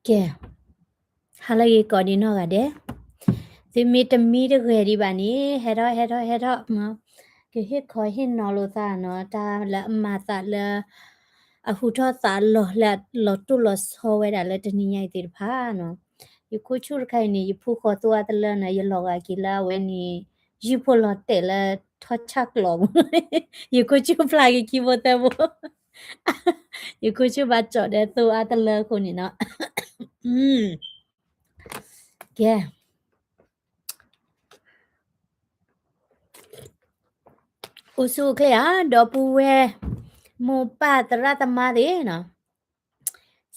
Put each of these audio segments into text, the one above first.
ကဲ, ဟါလၢအဂ့ၤကိးဒံနီၢ်ဂၤဒဲး, သုမ့ၢ်တမံတဂဲၤဒံးဘၣ်န့ၣ် ဟဲထီၣ် ဟဲထီၣ် ဟဲထီၣ်, ကဟ့ၣ်ခီဟ့ၣ်နီၤလိာ်သးနီၤ, တၢ်လၢအမၤသးလၢ အဟူထီၣ်သးလီၤလၢအလီၤတိၢ်လီၤဆီဝဲဒၣ်လၢတနံၤညါအံၤသ့ၣ်တဖၣ်နီၤ, ယခိၣ်ဆူၣ်တခါအံၤန့ၣ် ယဖုဃီၤသိအါတလၢနီၤ, ယလီၤဂာ်က့ၤလၢအဝဲန့ၣ် ယုၢ်ဖိလီၤတဲာ်လၢထီၣ်ဆၣ်ကျီၤပူၤ, ယခိၣ်ဆူၣ်ဖျါက့ၤခံဖိသၢဖိ, ယခိၣ်ဆူၣ်ဘၣ်ကၠီၣ်ဒဲးသိအါတလၢအဃိန့ၣ်နီၤ, ကဲ အိၣ်ဆူၣ်အိၣ်ချ့ဧါ, ဒီပုၢ်ဝဲၢ် မိၢ်ပၢ်သရၣ်သမါသ့ၣ်နီၤ,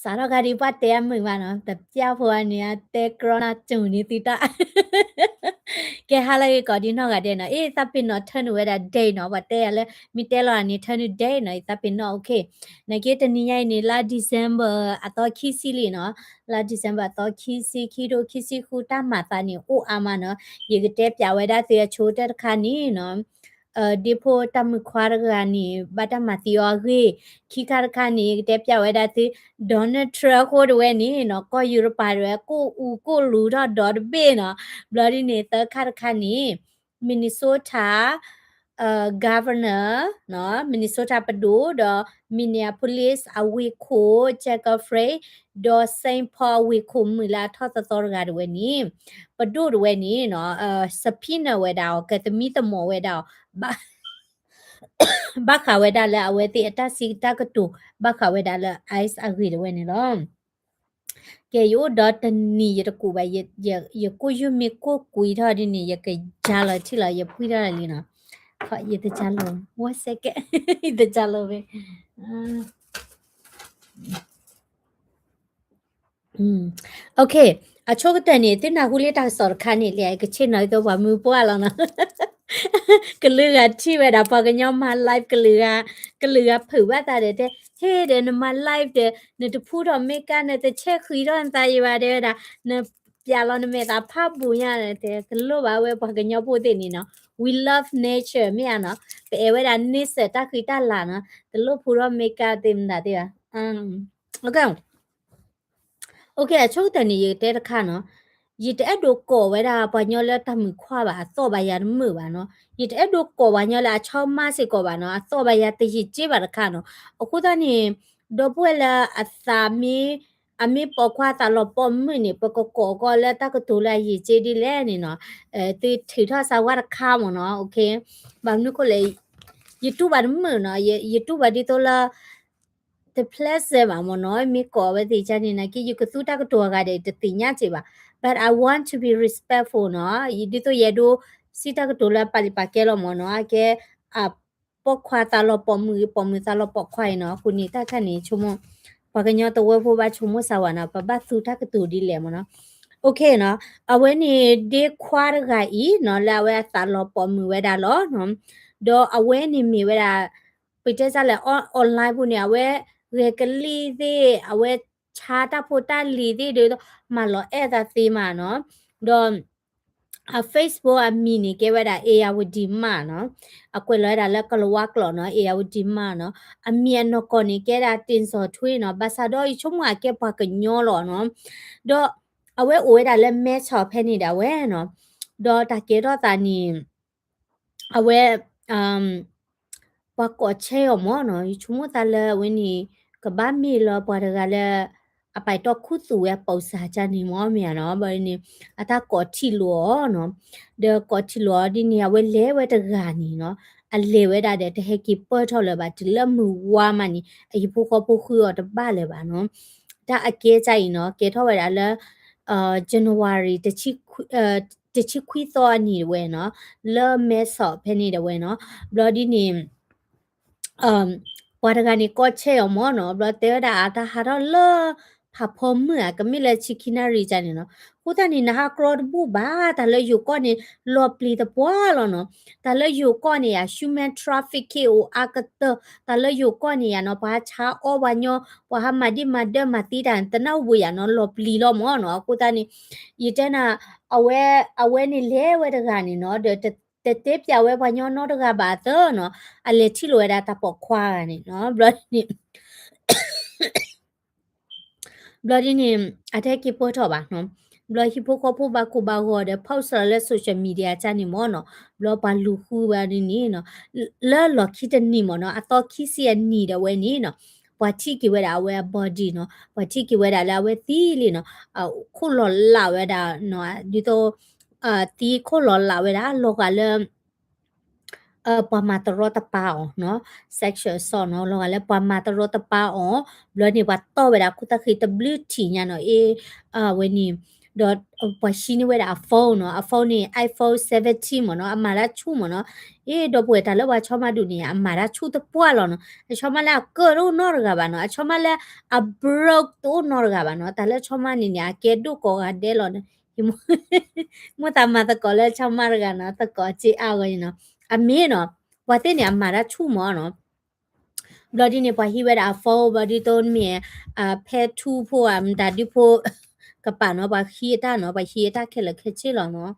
စးထီၣ်ခါဒံးပှၤတဲအမုာ်ဘၣ်နီၤ, တပျၢ်ဖိအန့ၣ် အတဲကြီနၤစူၤန့ၢ်သုတၢ်, ကဲဟါလၢအဂ့ၤကိးဒံနီၢ်ဂၤဒဲးနီၤ, အ့ၣ် သးပ့ၤနီၣ် turn ဝဲဒၣ် day နီၤ, ပှၤတဲယၤလၢ မ့ၢ်တဲလီၤန့ၣ် turn to day နီၤ, အ့ၣ် သးပ့ၤနီၣ် okay, နာ်က့တနံၤညါအံၤန့ၣ် လါ December အသီခံဆံလံနီၤ, လါ December အသီခံဆံ ခံထိခံဆံဃု တၢ်မၤသးန့ၣ် အိၣ်အါမးနီၤ, ယကတဲပျးဝဲဒၣ်သုအဆိကတၢၢ်တခါန့ၣ်နီၤ ဒ့ဖိတၢ်မုၣ်ခွါတဂၤန့ၣ် ဘၣ်တၢ်မၤသံအီၤအဂ့ၢ်, ခံခါတခါန့ၣ် ယကတဲပျးဝဲဒၣ်သု Donald Trump အဃိတဝဲန့ၣ်နီၤ, ကီၢ်ယူရပၤတဝဲ ကိၣ်အူကိၣ်လူၤထီၣ်ဒီတဘ့ၣ်နီၤ, ဘျီဒ်န့ၣ် သၢခါတခါန့ၣ် Minnesota governor နီၤ, Minnesota ပဒိၣ် ဒီး Minneapolis အဝ့ၢ်ခိၣ် Jacob Frey ဒီး Saint Paul အဝ့ၢ်ခိၣ်မုာ်လၢအထီၣ်သီသီတဂၤတဝဲန့ၣ် ပဒိၣ်တဝဲန့ၣ်နီၤ subpoena ဝဲဒၣ်အီၤ ကသမံသမိးဝဲဒၣ်အီၤ ဘၣ်ဃးဝဲဒၣ်လၢအဝဲသ့ၣ်အတၢ်စံးတၢ်ကတိၤ ဘၣ်ဃးဝဲဒၣ်လၢ ICE အဂ့ၢ်တဝဲန့ၣ်လီၤ. ကဲ ယအိၣ်ဒီးတနံၤယတကူးဘၣ်, ယကိၣ်ယုၢ်မ့ၢ်ကိၣ်ကွံာ်ထီၣ်ဒ်န့ၣ် ယကယါလီၤထံၣ်လီၤ ယပှံၢ်ထီၣ်လၢလံနီၤ, ယတယါလီၤ, one second, ယတယါလီၤဝဲ Okay, အဆိကတၢၢ်န့ၣ် သုနၢ်ဟူလံတၢ်ကစီၣ်တခါန့ၣ် လၢကဆ့ၣ်နီၤသိပှၤမုၢ်ပှၢ်လီၤနီၤ, ကလုာ်ဂၤထံၣ်ဝဲဒၣ်ပှၤကညီမၤ live ကလုာ်ဂၤ, ကလုာ်ဂၤဖုးဘၣ်သးဒီးတဲ ဟ့ၣ်ဒီးနမၤ live ဒီး နတဖူထီၣ် makeup နတဆဲးဃံးထီၣ်နသးယံၤဘၣ်တဲဝဲဒၣ်, နပျးလီၤနမဲာ်သးဖးဘူးညါတဲ တလိၣ်ဘၣ်ဝဲပှၤကညီဖိသ့ၣ်န့ၣ်နီၤ, we love nature မ့ၢ်ဧါနီၤ, ပအဲၣ်ဝဲဒၣ် nature တၢ်ဃံတၢ်လၤနီၤ, တလိၣ်ဖူထီၣ် makeup သ့ၣ်မတၤသ့ၣ်ဘၣ် Okay, အဆိကတၢၢ်န့ၣ် ယကတဲတခါနီၤ, ယတအဲၣ်ဒိးကိးဝဲဒၣ်ပှၤကညီလၢတၢ်မုာ်ခွါဘၣ် အသီၣ်ဘၣ်ယၤတမုာ်ဘၣ်နီၤ, ယတအဲၣ်ဒိးကိးပှၤကညီလၢအဆီမးစ့ၢ်ကီးဘၣ်နီၤ, အသီၣ်ဘၣ်ယၤတယံာ်က့ဘၣ်တခါနီၤ, အဃိသတးန့ၣ် ဒီပုၢ်ဝဲၢ်လၢအသးမ့ၢ် အမ့ၢ်ပိာ်ခွါသးလီၤပိာ်မုာ်န့ၣ် ပကကိးကီးလၢတၢ်ကတိၤလၢအယံာ်က့ဒ်လဲၣ်န့ၣ်နီၤ, သုထုးထီၣ်စၢဝါတခါမ့ၢ်နီၤ, okay, ဘၣ်မနုၤဃိလဲၣ်, ယတူၢ်ဘၣ်တမုာ်နီၤ, ယတူၢ်ဘၣ်ဒ်သိးလၢ တ pleasant ဘၣ်မ့ၢ်နီၤ, မ့ၢ်ကိးဝဲသ့ၣ်ကန့ၣ် နာ်က့ ယကသူတၢ်ကတိၤအဂၤဒီး တသ့ၣ်ညါစ့ၢ်ဘၣ်, but I want to be respectful နီၤ, ဒ်သိးယအဲၣ်ဒိး စံးတၢ်ကတိၤလၢပာ်လံာ်ပာ်ကဲလီၤမ့ၢ်နီၤ, အကဲ အပိာ်ခွါသးလီၤပိာ်မုာ် ပိာ်မုာ်သးလီၤပိာ်ခွါအံၤနီၤ, အဃိန့ၣ် တၢ်ခါန့ၣ် ဆိကမိၣ် ပှၤကညီတဝၢဖိဘၣ်ဆိကမိၣ်စၢဝါနီၤ, ပဘၣ်သူတၢ်ကတိၤဒ်လဲၣ်မ့ၢ်နီၤ, okay နီၤ, အဝဲန့ၣ် ဒ့ခွါတဂၤအံၤနီၤ လၢအဝဲအသးလီၤပိာ်မုာ်ဝဲဒၣ်လီၤ, ဒီးအဝဲန့ၣ်မ့ၢ်ဝဲဒၣ် ပတဲစၢ်လဲၣ် online ပူၤန့ၣ် အဝဲဂဲၤကလံၣ်သ့ၣ် အဝဲဆါတၢ်ဖိတၢ်လံၤသ့ၣ်ဒီး မၤလီၤအဲၣ်သးသ့မးနီၤ, ဒီး အ Facebook အမံၤန့ၣ် ကဲဝဲဒၣ် အ့ၣ်ယၣ်ဝတံၤမးနီၤ, အကွဲးလီၤဝဲဒၣ်လၢကလၤဝါကျိာ်နီၤ အ့ၣ်ယၣ်ဝတံၤမးနီၤ, အမံၤအနီၢ်ကီၢ်န့ၣ် ကဲဒၣ် တ့ၢ်စီၤထွ့နီၤ, ဘၣ်ဆၣ်ဒီးယဆိကမိၣ်အကဲပှၤကညီလီၤနီၤ, ဒီးအဝဲအိၣ်ဝဲဒၣ်လၢမဲဆီးဖဲန့ၣ်ဒၣ်ဝဲနီၤ, ဒီးတၢ်ကဲထီၣ်သးန့ၣ် အဝဲ ပှၤကိးဆဲအီၤမ့ၢ်နီၤ, ယဆိကမိၣ်သးလၢအဝဲန့ၣ် ကဘၣ်မ့ၢ်လၢပှၤတဂၤလၢ အပာ်တီၢ်ခူသူၣ်ဝဲအပိာ်စၢ်ကန့ၣ်မ့ၢ်မ့ၢ်ဧါနီၤ, ဘၣ်န့ၣ် အတၢ်ကိးထံၣ်လိာ်အီၤနီၤ, ဒီးကိးထံၣ်လိာ်အီၤဒ်န့ၣ် အဝဲလဲၤဝဲတဂၤန့ၣ်နီၤ, အလဲၤဝဲဒၣ်ဒီးတဟဲက့ၤပၢၢ်ထီၣ်လၢၤဘၣ် တုၤလၢမုၢ်ဝါမးန့ၣ် အဟံၣ်ဖိဃီဖိဃုအီၤတဘၣ်လၢၤဘၣ်နီၤ, တၢ်အကဲစၢ်အံၤနီၤ ကဲထီၣ်ဝဲဒၣ်လၢ January တဆံခွံသီအနံၤတဝဲနီၤ, လၢမဲဆီးဖဲန့ၣ်တဝဲနီၤ, ဘျီဒ်န့ၣ် ပှၤတဂၤန့ၣ် ကိးဆဲအီၤမ့ၢ်နီၤ, ဘျီတဲဝဲဒၣ်အတၢ်ဟးထီၣ်လၢ ဖးဖီမုၢ်ဧါ ကမ့ၢ်လၢဆံခံနၣ်ရံၣ်ကန့ၣ်နီၤ, အဃိသတးန့ၣ် နဟးကြီတဘူၣ်ဘၣ်, တၢ်လၢယိၤကီၢ်န့ၣ် လီၤပျံၤသပှၢ်လီၤနီၤ, တၢ်လၢယိၤကီၢ်န့ၣ်ယါ human trafficking အိၣ်အါကတၢၢ်, တၢ်လၢယိၤကီၢ်န့ၣ်ယါနီၤ ပှၤဟးဆါအီၣ်ပှၤညီ, ပှၤဟးမၤဒံၣ်မၤဒၢမၤသံတၢ်န့ၣ် တနၢ်ဟူဘၣ်ယါနီၤ လီၤပျံၤလီၤမ့ၢ်နီၤ, အဃိသတးန့ၣ် ယတဲနၤ အဝဲ အဝဲန့ၣ်လဲၤဝဲတဂၤန့ၣ်နီၤ, ဒီး တတဲပၠးဝဲပှၤညီနီတဂၤဘၣ်အသၢနီၤ, အလဲၤထံၣ်လိာ်ဝဲဒၣ်တၢ်ပိာ်ခွါဂၤန့ၣ်နီၤ, ဘျီဒ်န့ၣ် ဘျီဒ်န့ၣ် အတဟဲက့ၤပၢၢ်ထီၣ်ဘၣ်နီၤ, ဘျီဟံၣ်ဖိဃီဖိဘၣ်ကိၢ်ဘၣ်ဂီၤဒီး post လၢ social media ကန့ၣ်မ့ၢ်နီၤ, ဘျီပှၤလူၤဃုဝဲဒ်န့ၣ်နီၤ, လၢလီၢ်ခံတနံၤမ့ၢ်နီၤ, အသီခံဆံအနံၤဒီးဝဲန့ၣ်နီၤ, ပှၤထံၣ်က့ၤဝဲဒၣ်အဝဲအ body နီၤ, ပှၤထံၣ်က့ၤဝဲဒၣ်လၢအဝဲသံလံနီၤ, ခိၣ်လီၤလးဝဲဒၣ်နီၤ, ဒ်သိး သံခိၣ်လီၤလးဝဲဒၣ် လီၤဂာ်လၢ ပှၤမၤတရီတပါအီၤနီၤ, sexual assault နီၤ, လီၤဂာ်လၢပှၤမၤတရီတပါအီၤ, ဘျီန့ၣ်ပှၤတီၢ်ဝဲဒၣ်ခိၣ်သၣ်ဃံတဘျုးထံၣ်ညါနီၤ, အ့ အဝဲန့ၣ်, ဒီးပှၤဟံးန့ၢ်ဝဲဒၣ်အ phone နီၤ, အ phone န့ၣ် iPhone seventeen မ့ၢ်နီၤ, အမၤတၢ်ဆူၣ်မ့ၢ်နီၤ, အ့ ဒီပုၢ်ဝဲၢ်တၢ်လၢပှၤဆီမါဒုးန့ၣ် အမၤတၢ်ဆူၣ်တပှၢ်လီၤနီၤ, အဆီမါလၢအကၢၣ်တအိၣ်နီတဂၤဘၣ်နီၤ, အဆီမါလၢအ broke တအိၣ်နီတဂၤဘၣ်နီၤ, တၢ်လၢဆီမါန့ၣ်န့ၣ် အကဲဒိၣ်ကိးဂၤဒဲးလီၤ, မိၢ်သးမၤသကိးလၢဆီမါတဂၤနီၤ, သကိးစ့အါဂီၢ်န့ၣ်နီၤ, အမ့ၢ်နီၤ, ပှၤသ့ၣ်န့ၣ် အမၤတၢ်ဆူၣ်မ့ၢ်နီၤ, ဘျီဒ်န့ၣ် ပှၤဟံးဝဲဒၣ်အ phone ဘျီဒ်သိးမ့ၢ် ဖဲထူဖိဧါ မတၤဒုဖိ ကပၤနီၤ, ပှၤဟံးအတၢ်နီၤ, ပှၤဟံးအတၢ်ခဲလၢာ်ခဲဆ့လီၤနီၤ,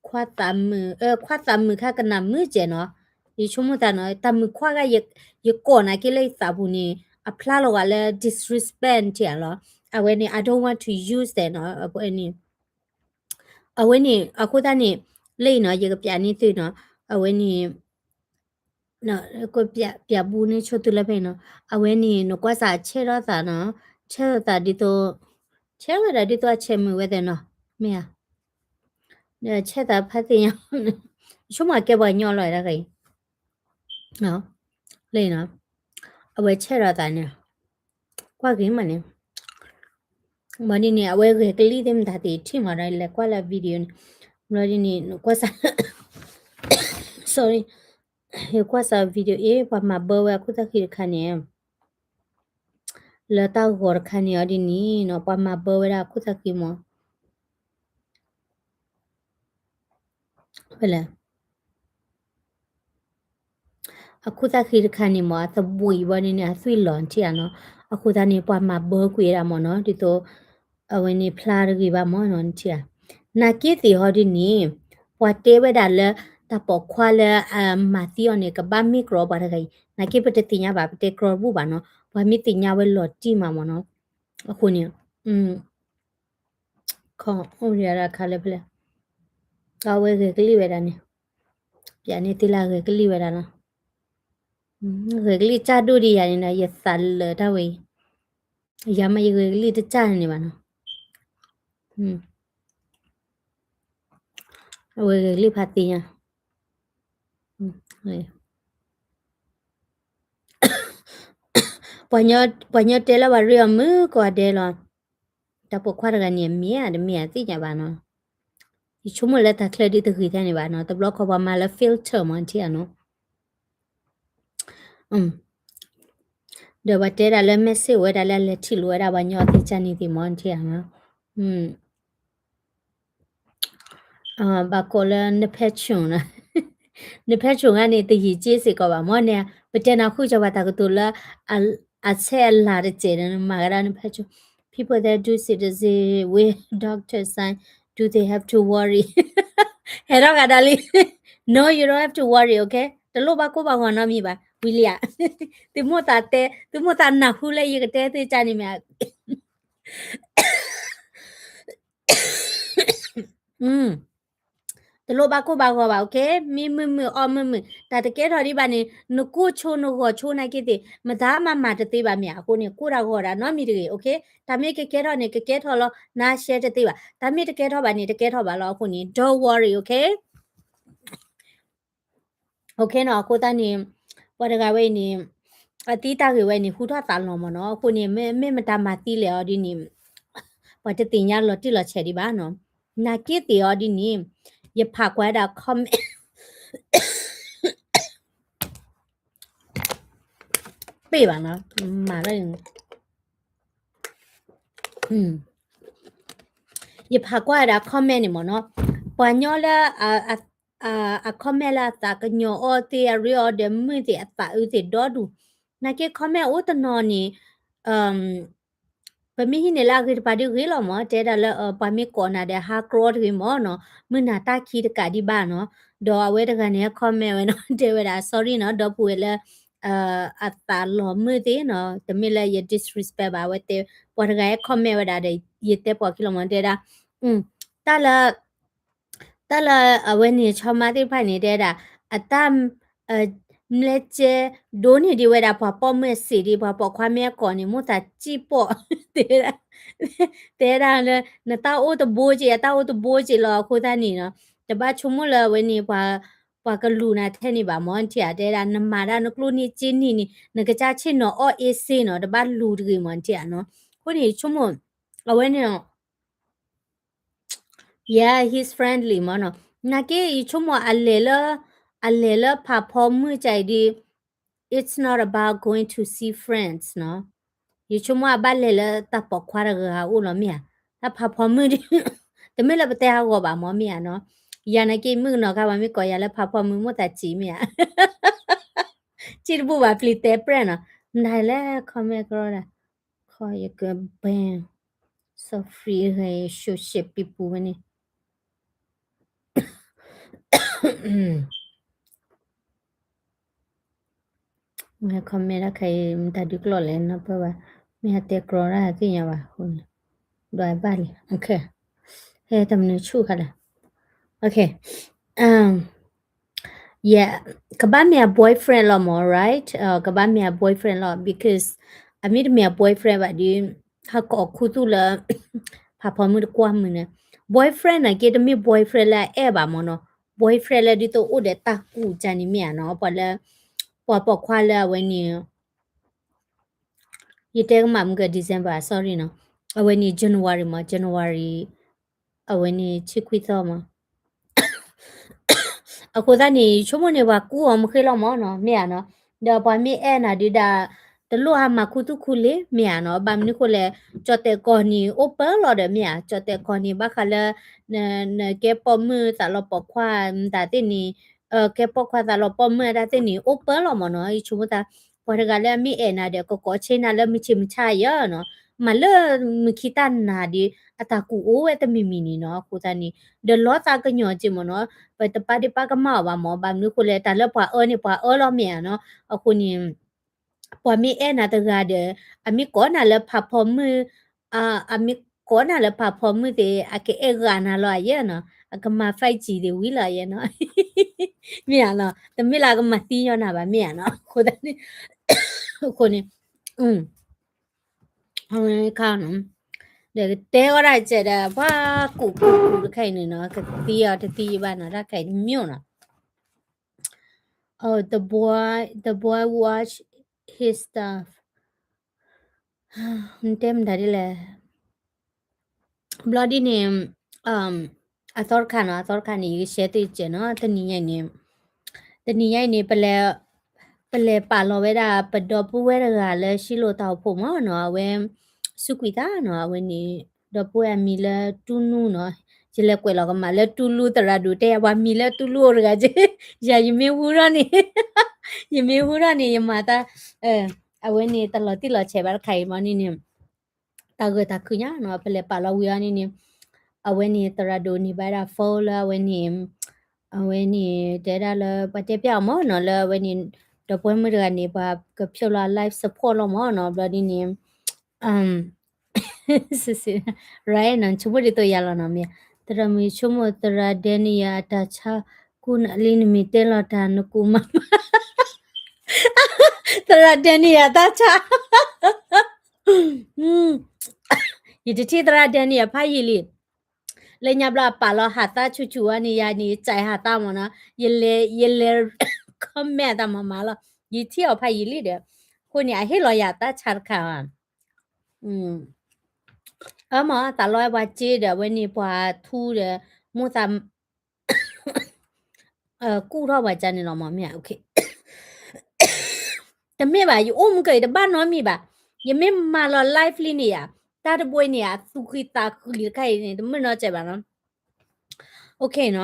ခွါသးမုာ်, ခွါသးမုာ်ခါကနၣ်မုာ်ကဲနီၤ, ယဆိကမိၣ်သးနီၤ, တၢ်မုာ်ခွါဂၤ ယကိးနာ်က့လၢယသးပူၤန့ၣ် အဖျါလီၤဂာ်လၢ disrespect ထံၣ်ဧါလီၤ, အဝဲန့ၣ် I don't want to use that နီၤ, အဝဲန့ၣ် အဝဲန့ၣ် အဃိသတးန့ၣ် လၢအံၤနီၤ ယကပျးန့ၢ်သုနီၤ, အဝဲန့ၣ် ပျးဘူးန့ၢ်ဆိသုလၢဖဲအံၤနီၤ, အဝဲန့ၣ် နကွၢ်စးဆဲထီၣ်သးနီၤ, ဆဲထီၣ်သးဒ်သိး ဆဲဝဲဒၣ်ဒ်သိးအဆဲးမုာ်ဝဲသ့ၣ်နီၤ, မ့ၢ်ဧါ, ဆဲသးဖးသ့ၣ်ညါ, ဆိကမိၣ်အကဲပှၤကညီလီၤတဂၤအံၤ လၢနီၤ, အဝဲဆဲထီၣ်သးန့ၣ်, ကွၢ်က့ၤမးန့ၣ်, ဘျီဒ်န့ၣ် အဝဲဂဲၤကလံၣ်သ့ၣ်မတၤသ့ၣ်ထံၣ်မးဒီး လဲၤကွၢ်လၢ video န့ၣ်, ဘျီဒ်န့ၣ် ကွၢ်စး sorry, ကွၢ်စး video အ့ၣ် ပှၤမၤဘၢဝဲအခိၣ်သၣ်ဃံတခါန့ၣ် လၢတၢ်ဂီၤတခါန့ၣ်အီၤဒ်န့ၣ်နီၤ ပှၤမၤဘၢဝဲဒၣ်အခိၣ်သၣ်ဃံမး, ဖဲလဲၣ်, အခိၣ်သၣ်ဃံတခါန့ၣ်မး အသဘှံးဘၣ်န့ၣ်န့ၣ် အသွံၣ်လီၤထံၣ်ဧါနီၤ, အဃိသတးန့ၣ် ပှၤမၤဘၢကွံာ်ဝဲဒၣ်မးနီၤ ဒ်သိး အဝဲန့ၣ်ဖျါတဂ့ၤဘၣ်မးနီၤ နထံၣ်ဧါ, နာ်က့သ့ၣ်ဟီဒ်န့ၣ် ပှၤတဲဝဲဒၣ်လၢ တၢ်ပိာ်ခွါလၢအမၤသံအီၤန့ၣ် ကဘၣ်မ့ၢ်ကြီပှၤတဂၤအံၤ နာ်က့ပတသ့ၣ်ညါဘၣ် ပတဲကြီဘူၣ်ဘၣ်နီၤ ပှၤမ့ၢ်သ့ၣ်ညါဝဲလီၤတံၢ်မးမးနီၤ, အဃိန့ၣ် ခီအိၣ်ဒံးအခါလၢဖဲလဲၣ်, အဝဲဂဲၤကလံၣ်ဝဲဒၣ်န့ၣ်, ပျးန့ၢ်သုလၢအဂဲၤကလံၣ်ဝဲဒၣ်နီၤ, ဂဲၤကလံၣ်စၢ်ဒိၣ်ဒံးယၤန့ၣ်နီၤ ယသးလၢာ်တၢ်ဝဲအံၤ, ယၤမးယဂဲၤကလံၣ်တစၢ်န့ၣ်ဘၣ်နီၤ, အဝဲဂဲၤကလံၣ်ဖးသ့ၣ်ညါ ပှၤညီတဲလၢပှၤရ့အီၤမုၢ်ကိးဂၤဒဲးလီၤ, တၢ်ပိာ်ခွါတဂၤန့ၣ် အမ့ၢ်ဧါတမ့ၢ်ဧါသ့ၣ်ညါဘၣ်နီၤ, ယဆိကမိၣ်လၢတၢ်ချၢဒ်တဂ့ၤထဲန့ၣ်ဘၣ်နီၤ တဘျီခီပှၤမၤလၢ filter မးထံၣ်ဧါနီၤ, ဒီးပှၤတဲဒၣ်လၢ message ဝဲဒၣ်လၢအလဲၤထံၣ်လိာ်ဝဲဒၣ်ပှၤညီသ့ၣ်ကၢ်န့ၣ်သ့ၣ်မးထံၣ်ဧါနီၤ ဘၣ်ကိးလၢ နဖဲဆိၣ်, နဖဲဆိၣ်ဂၤန့ၣ် တယံာ်က့စ့ၢ်ကီးဘၣ်မ့ၢ်န့ၣ် ပတဲနၤဃုကီၤပှၤတၢ်ကတိၤလၢ အဆဲးအလၤတစဲးန့ၣ် နမၤကဒါနဖဲဆိၣ်, people that do citizen with doctor sign, do they have to worry? ဟဲထီၣ်ဂၤဒၣ်လံ No, you don't have to worry, okay? တလိၣ်ဘၣ်ကိၢ်ဘၣ်ဂီၤနီတမံၤဘၣ် ဝံၤလံဧါ, သုမိၢ်သးတဲ သုမိၢ်သးနၢ်ဟူလၢယကတဲသ့ၣ်ကၢ်န့ၣ်မ့ၢ် တလိၣ်ဘၣ်ကိၢ်ဘၣ်ဂီၤဘၣ် okay? မံမုာ်မုာ်အီၣ်မုာ်မုာ် တၢ်တကဲထီၣ်ဒံးဘၣ်န့ၣ် နကိၢ်ဆိနဂီၤဆိနာ်က့သ့ၣ် မတၤမၤမၤတသ့ဘၣ်မ့ၢ် အဃိန့ၣ် ကိၢ်တၢ်ဂီၤတၢ်နီတမံၤတဂ့ၤ okay? တၢ်မ့ၢ်ကကဲထီၣ်န့ၣ် ကကဲထီၣ်လီၤ နၤရှဲတသ့ဘၣ် တၢ်မ့ၢ်တကဲထီၣ်ဘၣ်န့ၣ် တကဲထီၣ်ဘၣ်လီၤ အဃိန့ၣ် don't worry, okay? Okay နီၤ အဃိသတးန့ၣ် ပှၤတဂၤဝဲအံၤန့ၣ် အသံတၢ်ဂ့ၢ်ဝဲန့ၣ် ဟူထီၣ်သးလီၤမးနီၤ အဃိန့ၣ် မ့ၢ်မတၤမၤသံလဲၣ်အီၤဒ်န့ၣ် ပှၤတသ့ၣ်ညါလီၤတံၢ်လီၤဆဲးဒံးဘၣ်နီၤ နာ်က့သ့ၣ်အီၤဒ်န့ၣ် ယဖးကွၢ်ဒၣ် comment ပ့ၢ်ဘၣ်နီၤ မၤလၢ ယဖးကွၢ်ဒၣ် comment န့ၣ်မးနီၤ ပှၤညီလၢ အ comment လၢအသးကညီၤအီၤသ့ၣ် အရ့အီၤဒီးမုၢ်သ့ၣ် အသးအုးသ့ၣ်ဒီဒူၣ် နာ်က့ comment အိၣ်တနီၤန့ၣ် ပမ့ၢ်ဟံးန့ၢ်လၢအဂ့ၤတပၤဒ်ဂ့ၤလီၤမၢ်, တဲဒၣ်လၢ ပှၤမ့ၢ်ကိးနၤဒီးဟါကြီတဂ့ၤမၢ်နီၤ, မုၢ်နၤတၢ်ခံတကးဒံးဘၣ်နီၤ. ဒီးအဝဲတဂၤန့ၣ် comment ဝဲနီၤ, တဲဝဲဒၣ် sorry နီၤ, ဒီပုၢ်ဝဲၢ်လၢ အသးလီၤမုာ်သ့ၣ်နီၤ, တမ့ၢ်လၢယ disrespect ဘၣ်, အဝဲတဲ ပှၤတဂၤဟဲ comment ဝဲဒၣ်ဒီး ယတဲပိာ်ခံလီၤမၢ်, တဲဒၣ် တၢ်လၢ တၢ်လၢအဝဲန့ၣ် ဆီမါသ့ၣ်တဖၣ်န့ၣ် တဲဒၣ် အတၢ် မျဲကဲ ဒိးန့ၢ်ဒံးဝဲဒၣ်ပှၤပိာ်မုၣ်အစ့ဒံး, ပှၤပိာ်ခွါမ့ၢ်အကိးန့ၣ် မိၣ်သးစံၣ်ပိာ်, တဲဒၣ် တဲဒၣ်လၢ နတၢ်အိၣ်တဘိက့ၤ အတၢ်အိၣ်တဘိက့ၤလီၤ. အဃိသတးန့ၣ်နီၤ, တဘၣ်ဆိကမိၣ်လၢအဝဲန့ၣ် ပှၤကလူၤနၤထဲန့ၣ်ဘၣ်မၢ်, နထံၣ်ဧါ, တဲဒၣ် နမၤဒၣ်နကျိၣ်န့ၢ်စ့န့ၢ်န့ၣ် နကစၢ်ဆ့ၣ်နီၤအီၣ်အ့စ့နီၤ, တဘၣ်လူၤတဂ့ၤမၢ်, နထံၣ်ဧါနီၤ. အဃိန့ၣ် ဆိကမိၣ် အဝဲန့ၣ် Yeah, he's friendly မၢ်နီၤ. နာ်က့ ယဆိကမိၣ်အလဲၤလၢ အလဲၤလၢဖးဖီမုၢ်ကၢ်အံၤဒ် it's not about going to see friends နီၤ. ယဆိကမိၣ်အဘၣ်လဲၤလၢတၢ်ပိာ်ခွါတဂၤအိၣ်လီၤမ့ၢ်ဧါ. တၢ်ဖးဖီမုၢ်ဒ် တမ့ၢ်လၢပတဲဟးဂီၤဘၣ်မၢ်မ့ၢ်ဧါနီၤ. ယၤနာ်က့ မုၣ်ကနီၤခါ ပှၤမ့ၢ်ကိးယၤလၢဖးဖီမုၢ် မိၣ်သးစံၣ်မ့ၢ်ဧါ. စံၣ်တဘူၣ်ဘၣ် ပျံၤတဲပြဲၣ်နီၤ. မနုၤလဲၣ် comment ကရီဒၣ် ခီယက ban so free ဟဲ social people ဝဲန့ၣ် မ့ၢ် comment တၢ်ခဲအံၤ မတၤဒုးကျီၢ်လဲၣ် နီၢ်ပၢၢ်ဘၣ်, မ့ၢ်ဟဲတဲကြီတၢ်သ့ၣ်ညါဘၣ်အဃိန့ၣ် ဒွးဘၣ်လံ, ဟဲတမနုၤဆူၣ်ခါလဲၣ်, ကဘၣ်မ့ၢ်အ boyfriend လီၤမၢ်, right, ကဘၣ်မ့ၢ်အ boyfriend လီၤ, because အမ့ၢ်တမ့ၢ်အ boyfriend ဘၣ်ဒီး ဟးကိးခူသူၣ်လၢ ဖးဖီမုၢ်တကွၢ်မုၢ်န့ၣ်, boyfriend နာ်က့ တမ့ၢ် boyfriend လၢအအဲၣ်ဘၣ်မၢ်နီၤ, boyfriend လၢဒ်သိးအိၣ်ဒီးတၢ်ကူၣ်ကန့ၣ်မ့ၢ်ဧါနီၤ, ပှၤလၢ ပှၤပိာ်ခွါလၢအဝဲန့ၣ် ယတဲကမၣ်မုၢ်က December, sorry နီၤ, အဝဲန့ၣ် January မၢ်, January အဝဲန့ၣ် ဆံခွံသီမၢ်. အဃိသတးန့ၣ် ဆိကမိၣ်န့ၣ် ပှၤကူၣ်အီၤမ့ၢ်ဃ့လီၤမၢ်နီၤ, မ့ၢ်ဧါနီၤ, ဒီးပှၤမ့ၢ်အဲၣ်နၤဒုးဒၣ် တလိၣ်ဟးမၤခူသူၣ်ခူလ့ၤ မ့ၢ်ဧါနီၤ, ဘၣ်မနုၤဃိလဲၣ်, ကၠီၣ်တဲာ်ကီၢ်န့ၣ် open လီၤဒီး မ့ၢ်ဧါ, ကၠီၣ်တဲာ်ကီၢ်န့ၣ် ဘၣ်ဃးလၢ နကဲပိာ်မုၣ်သးလီၤပိာ်ခွါတၢ်သ့ၣ်န့ၣ်, ကဲပိာ်ခွါသးလီၤပိာ်မုၣ်အတၢ်သ့ၣ်န့ၣ် open လီၤမၢ်နီၤ, ယဆိကမိၣ်သး ပှၤတဂၤလၢအမ့ၢ်အဲၣ်နၤဒီး ကကိးဆ့နၤလၢမုၢ်ဆ့ၣ်မုၢ်ဆါယဲနီၤ, မၤလၢမုၢ်ခံတၢ်နၤဒီး အတၢ်ကူၣ်အိၣ်ဝဲတမံၤမံၤန့ၣ်နီၤ, အဃိသတးန့ၣ် ဒီးလီသးကညီၤက့မၢ်နီၤ, ပတပာ်ဒ့ၣ်ပာ်ကမၣ်အီၤဘၣ်မၢ်, ဘၣ်မနုၤဃိလဲၣ် တၢ်လၢပှၤအၢန့ၣ် ပှၤအၢလီၤမ့ၢ်ဧါနီၤ, အဃိန့ၣ် ပှၤမ့ၢ်အဲၣ်နၤတဂၤဒီး အမ့ၢ်ကိးနၤလၢဖးဖီမုၢ်, အမ့ၢ်ကိးနၤလၢဖးဖီမုၢ်သ့ၣ် အကအဲၣ်ဂၤနၤလီၤယဲနီၤ, အကမၤ five G သ့ၣ်ဝံၤလီၤယဲနီၤ, မ့ၢ်ဧါနီၤ, တမ့ၢ်လၢအကမၤသံညီနၤဘၣ် မ့ၢ်ဧါနီၤ, အဃိသတးန့ၣ်, အဃိန့ၣ် ခါနီၤ, ဒီးကတဲဝဲဒၣ်ကဲဒီး ပှၤကူၣ်ကူၣ်ကူၣ်တခါအံၤန့ၣ်နီၤ, ကသံအီၤတသံယဘၣ်နီၤ, တၢ်ခဲအံၤတမ့ၢ်နီၤ, oh, the boy, the boy watch his stuff, နတဲမတၤဒ်လဲၣ်, ဘျီဒ်န့ၣ်, အသီတခါနီၤ, အသီတခါန့ၣ် ယက share သုကဲနီၤ, တနံၤညါအံၤန့ၣ်, တနံၤညါအံၤန့ၣ် ပလဲၤ, ပလဲၤပာ်လီၤဝဲဒၣ် ပဒီပုၢ်ဝဲၢ်တဂၤလၢ ရှံလိာ်တၢ်အိၣ်ဖှိၣ်မၢ်နီၤ, အဝဲ စူးကွံာ်သးနီၤ, အဝဲန့ၣ် ဒီပုၢ်ဝဲၢ်အမံၤလၢတူၢ်နူနီၤ, ယလဲၤကွဲးလီၤကမၣ်လၢတူၢ်လူသရၣ်ဒိၣ်တဲယၤ ပှၤမံၤလၢတူၢ်လူအိၣ်တဂၤက့, ယၤယမ့ၢ်ဟူထီၣ်န့ၣ်, ယမ့ၢ်ဟူထီၣ်န့ၣ် ယမၤတၢ်, အဝဲန့ၣ်တလီၤတံၢ်လီၤဆဲးဘၣ်တခါအံၤမၢ်န့ၣ်န့ၣ်, တၢ်ဂၢၢ်တၢ်ခုၣ်ညါနီၤ, ပလဲၤပာ်လီၤဝံၤအီၤန့ၣ်န့ၣ်, အဝဲန့ၣ်သရၣ်ဒိၣ်န့ၢ်ဘၣ်ဒၣ် phone လၢအဝဲန့ၣ်, အဝဲန့ၣ် တဲဒၣ်လၢ ပှၤတဲပျၢ်အီၤမၢ်နီၤ, လၢအဝဲန့ၣ် ဒီပုၢ်ဝဲၢ်မုၣ်တဂၤန့ၣ် ပှၤကဖျိလီၤ life support လီၤမၢ်နီၤ, ဘျီဒ်န့ၣ် right နီၤ, ဆိကမိၣ်ဒ်သိးယၤလီၤနီၤ, မ့ၢ် သရၣ်မုၣ်ဆိကမိၣ် သရၣ်ဒဲနံယၤအတၢ်ဆါ ကူၣ်နၤလံ နမ့ၢ်တဲလီၤတၢ်နကူၣ်မးမး, သရၣ်ဒဲနံယၤတၢ်ဆါ, ယတထံၣ်သရၣ်ဒဲနံယၤဖးယံာ်လံ, လၢညါဘျီအပာ်လီၤဟးသးဆူၣ်ဆူၣ်အီၤန့ၣ် ယၤန့ၣ် စဲးဟးသးမၢ်နီၤ, ယလဲၤ, ယလဲၤ comment တၢ်မၤမၤလီၤ, ယထံၣ်အီၤဖးယံာ်လံဒီး, အဃိန့ၣ် အဟ့ၣ်လီၤယၤတၢ်ဆါတခါ, အမ့ၢ်သးလီဝဲပှၤစ့ဒီး အဝဲန့ၣ်ပှၤထူဒီး မိၢ်သး ကူၣ်ထီၣ်ပှၤကါန့ၣ်လီၤမၢ်, မ့ၢ်ဧါ, တမ့ၢ်ဘၣ်, ယအိၣ်မုၢ်ကၢၢ်အံၤတဘၣ်နီတမံၤဘၣ်, ယမ့ၢ်မၤလီၤ live လံန့ၣ်ယၤ, တၢ်တဘိအံၤန့ၣ်ယၤ သူၣ်ဃံသးဃံတခါအံၤန့ၣ် တမုၢ်နီတစဲးဘၣ်နီၤ, okay နီၤ,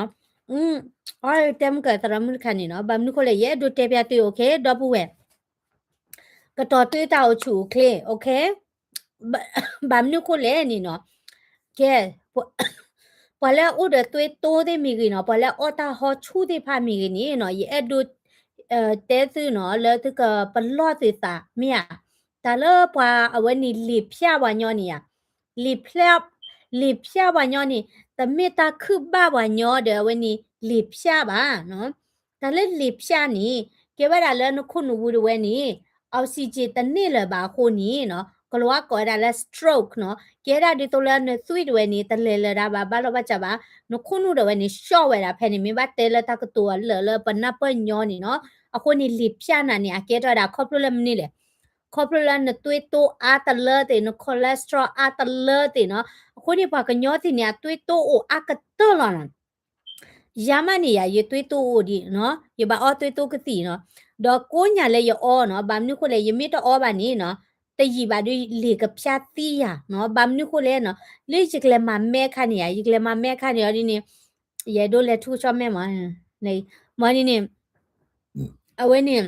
အတဲမုၢ်ကၢၢ်သရၣ်မုၣ်တခါန့ၣ်နီၤ, ဘၣ်မနုၤဃိလဲၣ် ယအဲၣ်ဒိးတဲပျၢ်သု okay ဒီပုၢ်ဝဲၢ်, ကတီၤတၢ်အိၣ်ဆူၣ်အိၣ်ချ့ okay ဘၣ်မနုၤဃိလဲၣ်န့ၣ်နီၤ, ကဲ, ပှၤလၢအအိၣ်ဒီးသွေးတိုးသ့ၣ်မ့ၢ်ဂ့ၤနီၤ, ပှၤလၢအအီၣ်တၢ်ဟီဆူၣ်သ့ၣ်တဖၣ်မ့ၢ်ဂ့ၤန့ၣ်နီၤ, ယအဲၣ်ဒိး တဲသုနီၤ လၢသုကပလီၢ်သုသးမ့ၢ်ဧါ. တၢ်လၢပှၤအဝဲန့ၣ်လံာ်ဖျၢၣ်ပှၤညီန့ၣ်ဧါ, လံာ်ဖျၢၣ်, လံာ်ဖျၢၣ်ပှၤညီန့ၣ် တမ့ၢ်တၢ်ခုၣ်ဘၣ်ပှၤညီဒီးအဝဲန့ၣ်လံာ်ဖျၢၣ်ဘၣ်နီၤ. တၢ်လၢလံာ်ဖျၢၣ်န့ၣ် ကဲဝဲဒၣ်လၢနခိၣ်နူာ်ဝံၤတဝဲန့ၣ် oxygen တန့ၢ်လၢၤဘၣ်အဃိန့ၣ်နီၤ, ကလၤဝါကိးဝဲဒၣ်လၢ stroke နီၤ, ကဲဒၣ်ဒ်သိးလၢနသွံၣ်တဝဲန့ၣ် တလဲၤလၢၤဒၣ်ဘၣ် ဘၣ်လီၢ်ဘၣ်စးဘၣ်, နခိၣ်နူာ်တဝဲန့ၣ် ရှီၣ်ဝဲဒၣ်ဖဲန့ၣ် မ့ၢ်ဘၣ်တဲလၢတၢ်ကတိၤအလၢာ်လၢပနၢ်ပၢၢ်ညီန့ၣ်နီၤ, အဃိန့ၣ်လံာ်ဖျၢၣ်နၤန့ၣ် အကဲထီၣ်ဝဲဒၣ်ခီဖျိလၢမနုၤလဲၣ်, ခီဖျိလၢနသွေးတိုးအါတလၢသ့ၣ် န cholesterol အါတလၢသ့ၣ်နီၤ, အဃိန့ၣ်ပှၤကညီသ့ၣ်န့ၣ် အသွေးတိုးအိၣ်အါကတၢၢ်လီၤနီၤ. ယၤမးန့ၣ်ယၤ ယသွေးတိုးအိၣ်ဒံးနီၤ, ယဘၣ်အီသွေးတိုးကသံၣ်နီၤ, ဒီးကိးညါလၢယအီနီၤ, ဘၣ်မနုၤဃိလဲၣ် ယမ့ၢ်တအီဘၣ်န့ၣ်နီၤ, တယံာ်ဘၣ်ဒီးလံာ်ကဖျါသံယၤနီၤ, ဘၣ်မနုၤဃိလဲၣ်နီၤ, လၢယကလဲၤမၤမဲအခါန့ၣ်ယၤ, ယကလဲၤမၤမဲအခါန့ၣ်အီၤဒ်န့ၣ်, ယအဲၣ်ဒိးလဲၤထူကဆှီမဲမး, မ့ၢ်ဒ်န့ၣ် အဝဲန့ၣ်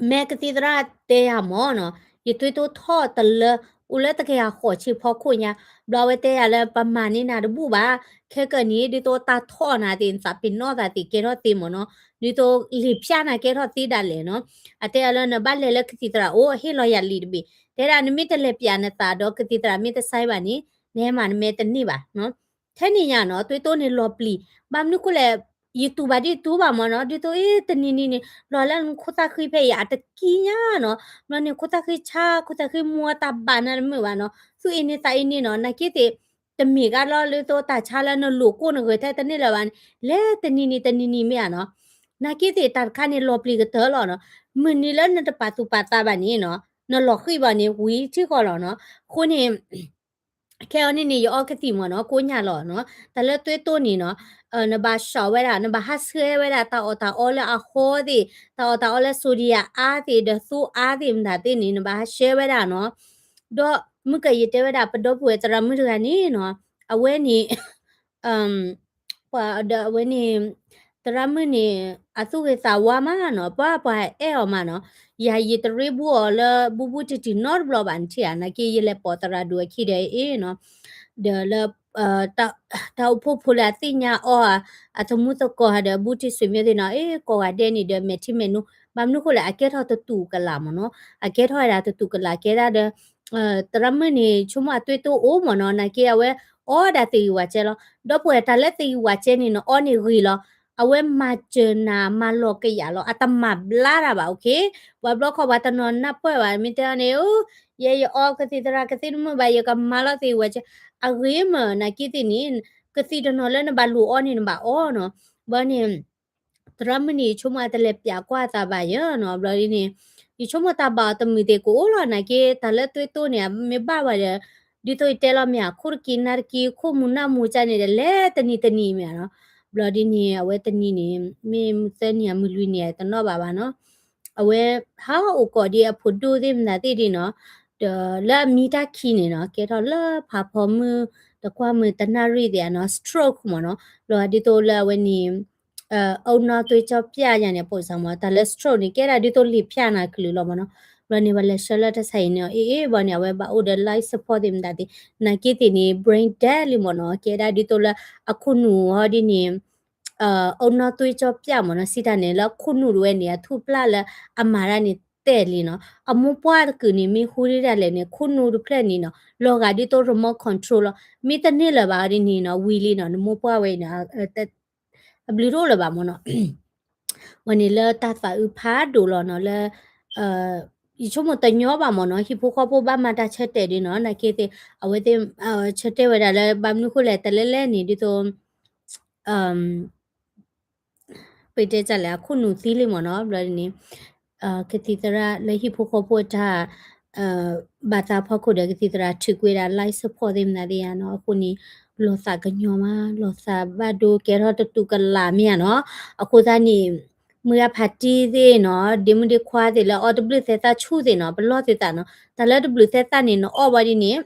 မဲကသံၣ်သရၣ်တဲယၤမၢ်နီၤ, ယသွေးတိုးထီၣ်တလၢ အိၣ်လၢတကယၤဃိးဆံဖီခိၣ်ညါ, ဘျီအဝဲတဲယၤလၢပမၤန့ၢ်နၤတဘူၣ်ဘၣ်, ခဲကနံၣ်အံၤ ဒ်သိးတၢ်ထီၣ်နၤသ့ၣ် နသးပ့ၤနီၣ်သးသ့ၣ် ကဲထီၣ်သ့မၢ်နီၤ, ဒ်သိးလံာ်ဖျၢၣ်နၤကဲထီၣ်သ့ဒၣ်လဲာ်နီၤ, အတဲယၤလၢနဘၣ်လဲၤလၢကသံၣ်သရၣ်အိၣ် အဟ့ၣ်လီၤယၤလံာ်တဘ့ၣ်, တဲဒၣ်နမ့ၢ်တလဲၤပျးနသးဒီးကသံၣ်သရၣ်မ့ၢ်တဆါဘၣ်န့ၣ် နဟဲမၤနမဲတန့ၢ်ဘၣ်နီၤ. ထဲန့ၣ်ညါနီၤ သွေးတိုးန့ၣ်လီၤပျံၤ, ဘၣ်မနုၤဃိလဲၣ်, ယတူၢ်ဘၣ်ဒ်တူၢ်ဘၣ်မၢ်နီၤ, ဒ်သိးအ့ တနံၤနံၤန့ၣ် လီၤလၢနခိၣ်သၣ်ဃံဖဲအံၤ အတကံညါနီၤ, ဘျီန့ၣ် ခိၣ်သၣ်ဃံဆါ ခိၣ်သၣ်ဃံမူ တၢ်ဘၣ်နၤတမုာ်ဘၣ်နီၤ, သူၣ်အ့န့သးအ့န့နီၤ, နာ်က့သ့ၣ် တမ့ၢ်ဂ့ၤလီၤလၢသိးတၢ်ဆါလၢနလိၤကိၣ်နဂဲၤထဲတန့ၢ်လၢၤဘၣ်န့ၣ်, လဲၤတနံၤနံၤတနံၤနံၤမ့ၢ်ဧါနီၤ, နာ်က့သ့ၣ်တၢ်တခါန့ၣ်လီၤပျံၤကတၢၢ်လီၤနီၤ, မုၢ်နံၤလၢနတပာ်သူၣ်ပာ်သးဘၣ်န့ၣ်နီၤ, နလီၤဃံၣ်ဘၣ်န့ၣ် ဝံၤထံဃီလီၤနီၤ, အဃိန့ၣ် ခဲအံၤန့ၣ်န့ၣ် ယအီကသံၣ်မၢ်နီၤ ကိးညါလီၤနီၤ, တၢ်လၢသွေးတိုးန့ၣ်နီၤ, နဘၣ် ရှောင် ဝဲဒၣ် နဘၣ်ဟးဆှဲဝဲဒၣ် တၢ်အီၣ်တၢ်အီလၢအဃီသ့ၣ်, တၢ်အီၣ်တၢ်အီလၢ sodium အါသ့ၣ် ဒီး သိအါသ့ၣ်မတၤသ့ၣ်န့ၣ် နဘၣ်ဟးဆှဲဝဲဒၣ်နီၤ, ဒီးမုၢ်ကယတဲဝဲဒၣ် ပဒီပုၢ်ဝဲၢ်သရၣ်မုၣ်တဂၤန့ၣ်နီၤ, အဝဲန့ၣ် ပှၤဒီးအဝဲန့ၣ် သရၣ်မုၣ်န့ၣ် အသူၣ်ဂ့ၤသးဝါမးနီၤ, ပှၤပှၤအဲၣ်အီၤမးနီၤ, ယၤယတရ့ဘူးအီၤလၢ ဘူးဘူးတံၢ်တံၢ်နီတဘျီဘၣ်နထံၣ်ဧါ, နာ်က့ယလဲၤပိာ်သရၣ်ဒိၣ်အခံဒီးအ့နီၤ, ဒီးလၢ တၢ်အိၣ်ဖှိၣ်ဖိလၢအသ့ၣ်ညါအီၤဧါ, အသမူသကိးဧါဒီး ဘူးတံၢ်ဆွေမျိုးသ့ၣ်နီၤ, အ့ ကိးဂၤဒဲးန့ၣ်ဒီး မဲာ်ထံမဲာ်နိ, ဘၣ်မနုၤဃိလဲၣ် အကဲထီၣ်တတူၢ်ကလာ်မၢ်နီၤ, အကဲထီၣ်ဝဲဒၣ်တတူၢ်ကလာ် ကဲဒၣ်ဒီး သရၣ်မုၣ်န့ၣ် ဆိကမိၣ်အသွေးတိုးအိၣ်မၢ်နီၤ, နာ်က့အဝဲအီဒၣ်သ့ၣ်ဂံၢ်ဝၣ်စဲလီၤ, ဒီပုၢ်ဝဲၢ်တၢ်လၢသ့ၣ်ဂံၢ်ဝၣ်စဲန့ၣ် နအီန့ၣ်ဂ့ၤလီၤ, အဝဲမၤစၢၤနၤ မၤလီၤကယၤလီၤ, အတမၤဘျါတၢ်ဘၣ် okay, ပှၤဘျီခီပှၤတနီၤနၢ်ပၢၢ်ဘၣ် မ့ၢ်တဲအီၤန့ၣ် အိ ယဲယအီကသံၣ်သရၣ်ကသ့ၣ်တမုာ်ဘၣ် ယကမၤလီၤသ့ၣ်ဂံၢ်ဝၣ်စဲ, အဂ့ၤမၢ် နာ်က့သ့ၣ်န့ၣ် ကသံၣ်တနီၤလၢနဘၣ်လူၤအီန့ၣ်နဘၣ်အီနီၤ, ဘၣ်န့ၣ် သရၣ်မုၣ်န့ၣ် ယဆိကမိၣ်အတလဲၤပျးကွၢ်အသးဘၣ်ယၤနီၤ, ဘျီဒ်န့ၣ် ယဆိကမိၣ်တၢ်ဘၣ်အီၤတမုာ်သ့ၣ်ကအိၣ်လီၤ, နာ်က့ တၢ်လၢသွေးတိုးန့ၣ် မ့ၢ်ဘၣ်ဝဲဒီး ဒ်သိးယတဲလီၤမ့ၢ်ဧါ, ခိၣ်တကံနၢ်တကံ ခိၣ်မူၤနၢ်မူၤကၢ်န့ၣ်ဒီး လဲၤတနံၤတနံၤမ့ၢ်ဧါနီၤ, ဘျီဒ်န့ၣ် အဝဲတနံၤန့ၣ် မ့ၢ်မုၢ်သၢနံၤဧါ မုၢ်လွံၢ်နံၤဧါ တနီၣ်ဘၣ်ဘၣ်နီၤ, အဝဲ ဟးအိၣ်ကိးဒ်အဖိဒိၣ်သ့ၣ်မတၤသ့ၣ်ဒ်နီၤ, ဒီးလၢအမံတၢ်ခံန့ၣ်နီၤ ကဲထီၣ်လၢဖးဖီမုၢ် တကွၢ်မုၢ်တနၣ်ရံၣ်သ့ၣ်ဧါနီၤ stroke မ့ၢ်နီၤ, ဘျီဒ်သိးလၢအဝဲန့ၣ် အူနီၣ်သွေးကြောပြားယၤန့ၣ် ပိၣ်စၢ်မ့ၢ် တၢ်လၢ stroke န့ၣ် ကဲဒၣ်ဒ်သိးလံာ်ဖျါနၤကလုာ်လီၤမ့ၢ်နီၤ, ဘျီန့ၣ် ပှၤလဲၤဆှၢလၢတၢ်ဆါအံၤန့ၣ် အ့ၣ်အ့ၣ် ဘျီန့ၣ် အဝဲဘၣ်အိၣ်ဒီး life support သ့ၣ်မတၤသ့ၣ် နာ်က့သ့ၣ်န့ၣ် brain dead လံမ့ၢ်နီၤ, ကဲဒၣ်ဒ်သိးလၢအခိၣ်နူာ်ဟီဒ်န့ၣ် အူနီၣ်သွေးကြောပြားမ့ၢ်နီၤ, စံးတၢ်န့ၣ် လၢခိၣ်နူာ်တဝဲန့ၣ် အထူၣ်ပျၢ်လၢအမၤတၢ်န့ၣ်တဲာ်လံနီၤ, အမိၢ်ပှၢ်တကုာ်န့ၣ် မ့ၢ်ဟူဒ်ဒၣ်လဲာ်န့ၣ် ခိၣ်နူာ်တဖျၢၣ်န့ၣ်နီၤ လီၤဂာ်ဒ်သိး remote control လီၤ, မ့ၢ်တန့ၢ်လၢၤဘၣ်ဒ်န့ၣ်နီၤ ဝံၤလံနီၤ နမိၢ်ပှၢ်ဝဲအံၤနီၤ အဘျုးတအိၣ်လၢၤဘၣ်မ့ၢ်နီၤ, ဝဲန့ၣ်လၢတၢ်သးအုးဖးဒိၣ်လီၤနီၤ လၢ ယဆိကမိၣ်တညီဘၣ်မ့ၢ်နီၤ, ဟံၣ်ဖိဃီဖိဘၣ်မၤတၢ်ဆၢတဲာ်ဒ်နီၤ, နာ်က့သ့ၣ် အဝဲသ့ၣ် ဆၢတဲာ်ဝဲဒၣ်လၢ ဘၣ်မနုၤဃိလဲၣ် တလဲလဲၣ်န့ၣ် ဒ်သိး ပတဲတၢ်လဲၣ် အခိၣ်နူာ်သံလံမ့ၢ်နီၤ, ဘျီန့ၣ် ကသံၣ်သရၣ်လၢဟံၣ်ဖိဃီဖိတၢ် ဘၣ်သးဖီခိၣ်ဒီး ကသံၣ်သရၣ်ထုးကွံာ်ဒၣ် life support သ့ၣ်မနုၤသ့ၣ်ဧါနီၤ, အဃိန့ၣ် လီၤသးကညီၤမး လီၤသးဘၣ်ဒိကဲထီၣ်တတူၢ်ကလာ်မ့ၢ်ဧါနီၤ, အဃိသတးန့ၣ် မုၢ်ဂၢ်ဖးတံၢ်သ့ၣ်နီၤ ဒ့မုၣ်ဒ့ခွါသ့ၣ်လၢအီၣ်တဘျုးသဲသၣ်ဆူၣ်သ့ၣ်နီၤ ပလီၢ်သုသးနီၤ, တၢ်လၢတဘျုးသဲသၣ်န့ၣ် နအီၣ်ဘၣ်ဒ်န့ၣ်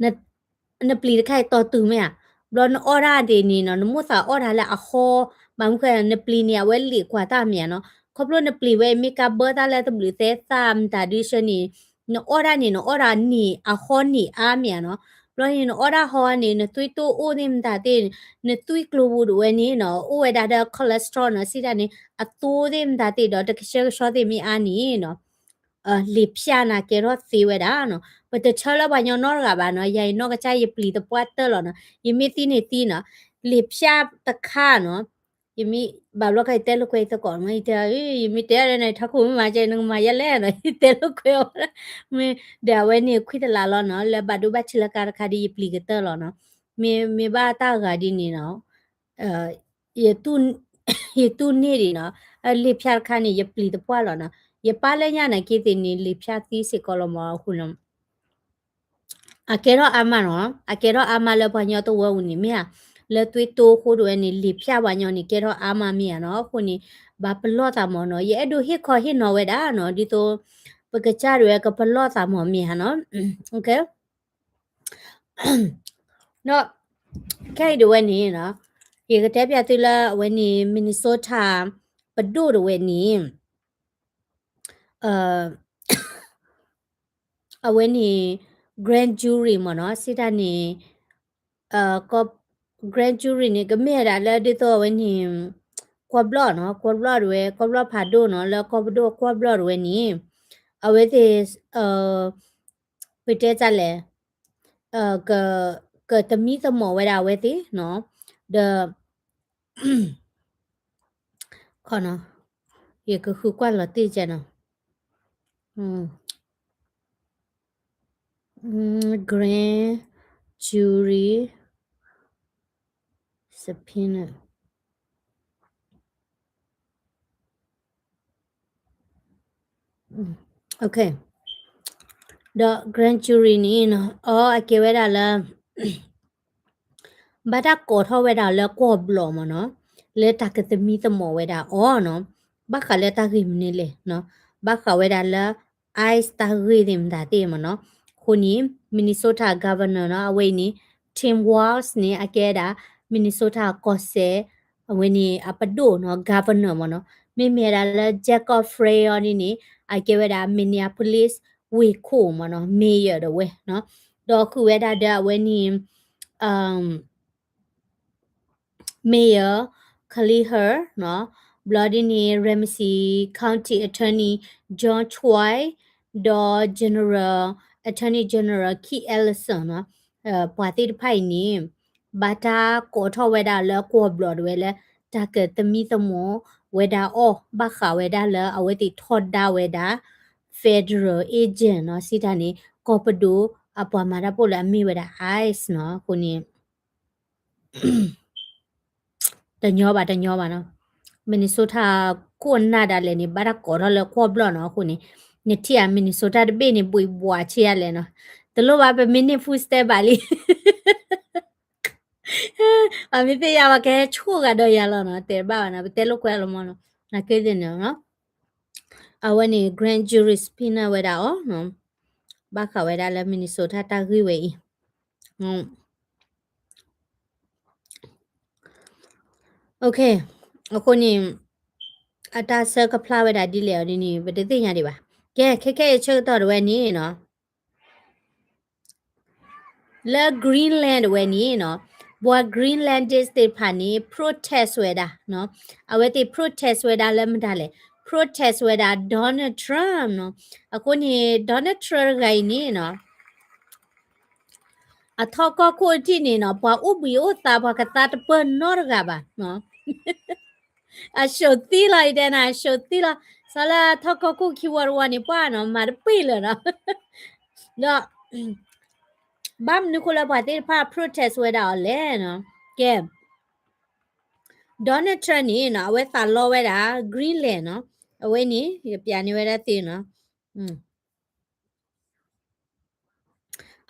နပျံၤတခါအံၤတီၤတုၤမ့ၢ်ဧါ, ဘျီနအီၣ်တၢ်ဒ်န့ၣ်နီၤ နမိၣ်သးအီၣ်တၢ်လၢအဃီ, ဘၣ်မနုၤဃိ နပျံၤန့ၣ် အဝဲလ့ၣ်ကွၢ်တၢ်မ့ၢ်ဧါနီၤ, ခီဖျိနပျံၤဝဲအံၤ မ့ၢ်ကါဘၢတၢ်လၢတဘျုးသဲသၣ်မတၤဒုးဆၢန့ၣ် နအီၣ်ဒၣ်န့ၣ် နအီၣ်ဒၣ်န့ၣ် အဟီန့ၣ်အါမ့ၢ်ဧါနီၤ. ဘျီန့ၣ် နအီၣ်ဒၣ်ဟီန့ၣ် နသွံၣ်တိၢ်အိၣ်သ့ၣ်မတၤသ့ၣ်, နသွံၣ်ကျိၤပူၤဒၣ်ဝဲန့ၣ်နီၤ အိၣ်ဝဲဒၣ်ဒီး cholesterol နီၤ စံးတၢ်န့ၣ် အသိသ့ၣ်မတၤသ့ၣ်ဒီး တကဆှဲကဆှီသ့ၣ်မ့ၢ်အါန့ၣ်နီၤ လံာ်ဖျၢၣ်န့ၣ်ကဲထီၣ်သ့ဝဲဒၣ်နီၤ. ပတဆၢလၢပှၤညီနီတဂၤဘၣ်နီၤ, ယၤအံၤနီၢ်ကစၢ်ယပျံၤသပှၢ်တၢၢ်လီၤနီၤ, ယမ့ၢ်သံန့ၣ်သံနီၤ, လံာ်ဖျၢၣ်တခါနီၤ, ယမ့ၢ်ဘၣ်ဘျီခါ ယတဲလိာ်ကွဲအံၤသကိးမး, ယတဲ, ယမ့ၢ်တဲဒ်န့ၣ် ထါခိၣ်မ့ၢ်မၤကဲ နကမၤယဲလဲၣ်နီၤ, ယတဲလိာ်ကွဲအီၤ, မ့ၢ်ဒီးအဝဲန့ၣ်ခွံတလးလီၤနီၤ, လၢဘၣ်ဒိဘၣ်ထံးလၢကါတခါဒီး ယပျံၤကတၢၢ်လီၤနီၤ, မ့ၢ်, မ့ၢ်ဘၣ်တၢ်ဂၤဒ်န့ၣ်နီၤ ယတူၢ်န့ၢ်ဒံးနီၤ, လံာ်ဖျၢၣ်တခါန့ၣ် ယပျံၤသပှၢ်လီၤနီၤ, ယပၢ်လၢညါန့ၣ်က့သ့ၣ်န့ၣ် လံာ်ဖျၢၣ်သံစ့ၢ်ကီးလီၤမးအဃိနီၤ, အကဲထီၣ်အါမးနီၤ, အကဲထီၣ်အါမးလၢပှၤကညီတဝၢပူၤန့ၣ်မ့ၢ်ဧါ, လၢသွံၣ်တိၢ်အဃိဒၣ်ဝဲန့ၣ် လံာ်ဖျၢၣ်ပှၤကညီန့ၣ် ကဲထီၣ်အါမးမ့ၢ်ဧါနီၤ, အဃိန့ၣ် ဘၣ်ပလီၢ်သးမးနီၤ, ယအဲၣ်ဒိးဟ့ၣ်ခီဟ့ၣ်နီၤဝဲဒၣ်နီၤ, ဒ်သိး ပကစၢ်ဒၣ်ဝဲကပလီၢ်သးမးမ့ၢ်ဧါနီၤ, ဒီး ခဲအံၤဒၣ်ဝဲန့ၣ်နီၤ, ယကတဲပျးသုလၢအဝဲန့ၣ် Minnesota ပဒိၣ်ဒၣ်ဝဲန့ၣ် အဝဲန့ၣ် grand jury မ့ၢ်နီၤ, စံးတၢ်န့ၣ် grand jury န့ၣ် ကမ့ၢ်ဝဲဒၣ်လၢဒ်သိးအဝဲန့ၣ် ကွီၢ်ဘျီၣ်နီၤ, ကွီၢ်ဘျီၣ်ဒၣ်ဝဲ ကွီၢ်ဘျီၣ်ဖးဒိၣ်နီၤ, လၢကီၢ်ပဒိၣ်ကွီၢ်ဘျီၣ်ဒၣ်ဝဲန့ၣ် အဝဲသ့ၣ် ပတဲတၢ်လဲၣ်, ကသမံသမိးဝဲဒၣ်အဝဲသ့ၣ်နီၤ, ဒီး ခီနီၤ, ယကဃုကွၢ်လီၤတံၢ်ကဲနီၤ, grand jury subpoena ဒီး grand jury န့ၣ်နီၤ, အီ အကဲဝဲဒၣ်လၢ ဘၣ်တၢ်ကိးထီၣ်ဝဲဒၣ်လၢကွီၢ်ဘျီၣ်မ့ၢ်နီၤ, လၢတၢ်ကသမံသမိးဝဲဒၣ်အီၤနီၤ, ဘၣ်ဃးလၢတၢ်ဂ့ၢ်မနုၤလဲၣ်နီၤ, ဘၣ်ဃးဝဲဒၣ်လၢ ice တၢ်ဂ့ၢ်သ့ၣ်မတၤသ့ၣ်မ့ၢ်နီၤ, အဃိန့ၣ် Minnesota governor နီၤ, အဝဲအံၤန့ၣ် Tim Walz န့ၣ် အကဲဒၣ် Minnesota ကီၢ်စဲၣ် အဝဲန့ၣ်အပဒိၣ်နီၤ, governor မ့ၢ်နီၤ, မ့မ့ၢ်ဒၣ်လၢ Jacob Frey အီၤန့ၣ်န့ၣ် အကဲဝဲဒၣ် Minneapolis ဝ့ၢ်ခိၣ်မ့ၢ်နီၤ, mayor ဒၣ်ဝဲနီၤ, ဒီးဃုာ်ဝဲဒၣ်ဒီးအဝဲန့ၣ် Mayor Kaliher နီၤ, ဘျီဒ်န့ၣ် Ramsey County Attorney John Choi ဒီး General Attorney General Keith Ellison နီၤ, ပှၤသ့ၣ်တဖၣ်အံၤန့ၣ် ဘၣ်တၢ်ကိးထီၣ်ဝဲဒၣ်လၢကွီၢ်ဘျီၣ်ဒၣ်ဝဲလၢ တၢ်ကသမံသမိးဝဲဒၣ်အီၤ ဘၣ်ဃးဝဲဒၣ်လၢအဝဲသ့ၣ်ထီဒါဝဲဒၣ် federal agent နီၤ, စံးတၢ်န့ၣ် ကီၢ်ပဒိၣ်အပှၤမၤတၢ်ဖိလၢအမ့ၢ်ဝဲဒၣ် ice နီၤ, အဃိန့ၣ် တညီဘၣ် တညီဘၣ်နီၤ, Minnesota ခိၣ်အနၢ်ဒၣ်လဲာ်န့ၣ် ဘၣ်တၢ်ကိးထီၣ်လၢကွီၢ်ဘျီၣ်နီၤ, အဃိန့ၣ် နထံၣ်ဧါ Minnesota တဘ့ၣ်န့ၣ် ဘှံးဘှးဆံးယၤလဲၣ်နီၤ, တလိၣ်ဘၣ် ပမ့ၢ်န့ၢ် food stamp ဘၣ်လံ အမ့ၢ်သ့ၣ်ညါဘၣ်ကဟဲဆိၣ်ဂၤဒီးယၤလီၤနီၤ, တဲတဘၣ်ဘၣ်နီၤ, ပတဲလိာ်ကွဲလီၤမ့ၢ်နီၤ, နာ်က့သ့ၣ်န့ၣ်နီၤ, အဝဲန့ၣ် grand jury subpoena ဝဲဒၣ်အီၤနီၤ, ဘၣ်ဃးဝဲဒၣ်လၢ Minnesota တၢ်ဂ့ၢ်ဝဲအံၤ OK, အဃိန့ၣ် အတၢ်ဆၢကဖျါဝဲဒၣ်ဒ်လဲၣ်အီၤဒ်န့ၣ် ပတသ့ၣ်ညါဒံးဘၣ်. ကဲ ခဲခဲအံၤဆၢကတီၢ်ဒၣ်ဝဲန့ၣ်နီၤ, လၢ Greenland ဒၣ်ဝဲန့ၣ်နီၤ, ပှၤ Greenlanders သ့ၣ်တဖၣ်န့ၣ် protest ဝဲဒၣ်နီၤ, အဝဲသ့ၣ် protest ဝဲဒၣ်လၢမတၤလဲၣ်, protest ဝဲဒၣ် Donald Trump နီၤ. အဃိန့ၣ် Donald Trump တဂၤအံၤန့ၣ်နီၤ အထီကီၢ်ခိၣ်ထံးန့ၣ်နီၤ ပှၤအိၣ်ဘှံးအိၣ်သါ ပှၤကသါတပၢၢ်နီတဂၤဘၣ်နီၤ. အရှုံးသံလီၤ ယတဲနၤ အရှုံးသံလီၤ. စီၤလၢထီကီၢ်ခိၣ်ခံဝီတဝီန့ၣ် ပှၤနီၤ မၤတပှဲၤလၢၤနီၤ. ဒီး ဘၣ်မနုၤဃိလၢပှၤသ့ၣ်တဖၣ် protest ဝဲဒၣ်အီၤလဲၣ်နီၤ. ကဲ Donald Trump န့ၣ်နီၤ အဝဲသးလီဝဲဒၣ် Greenland နီၤ. အဝဲန့ၣ် ယပျးန့ၢ်ဝဲဒၣ်သ့နီၤ.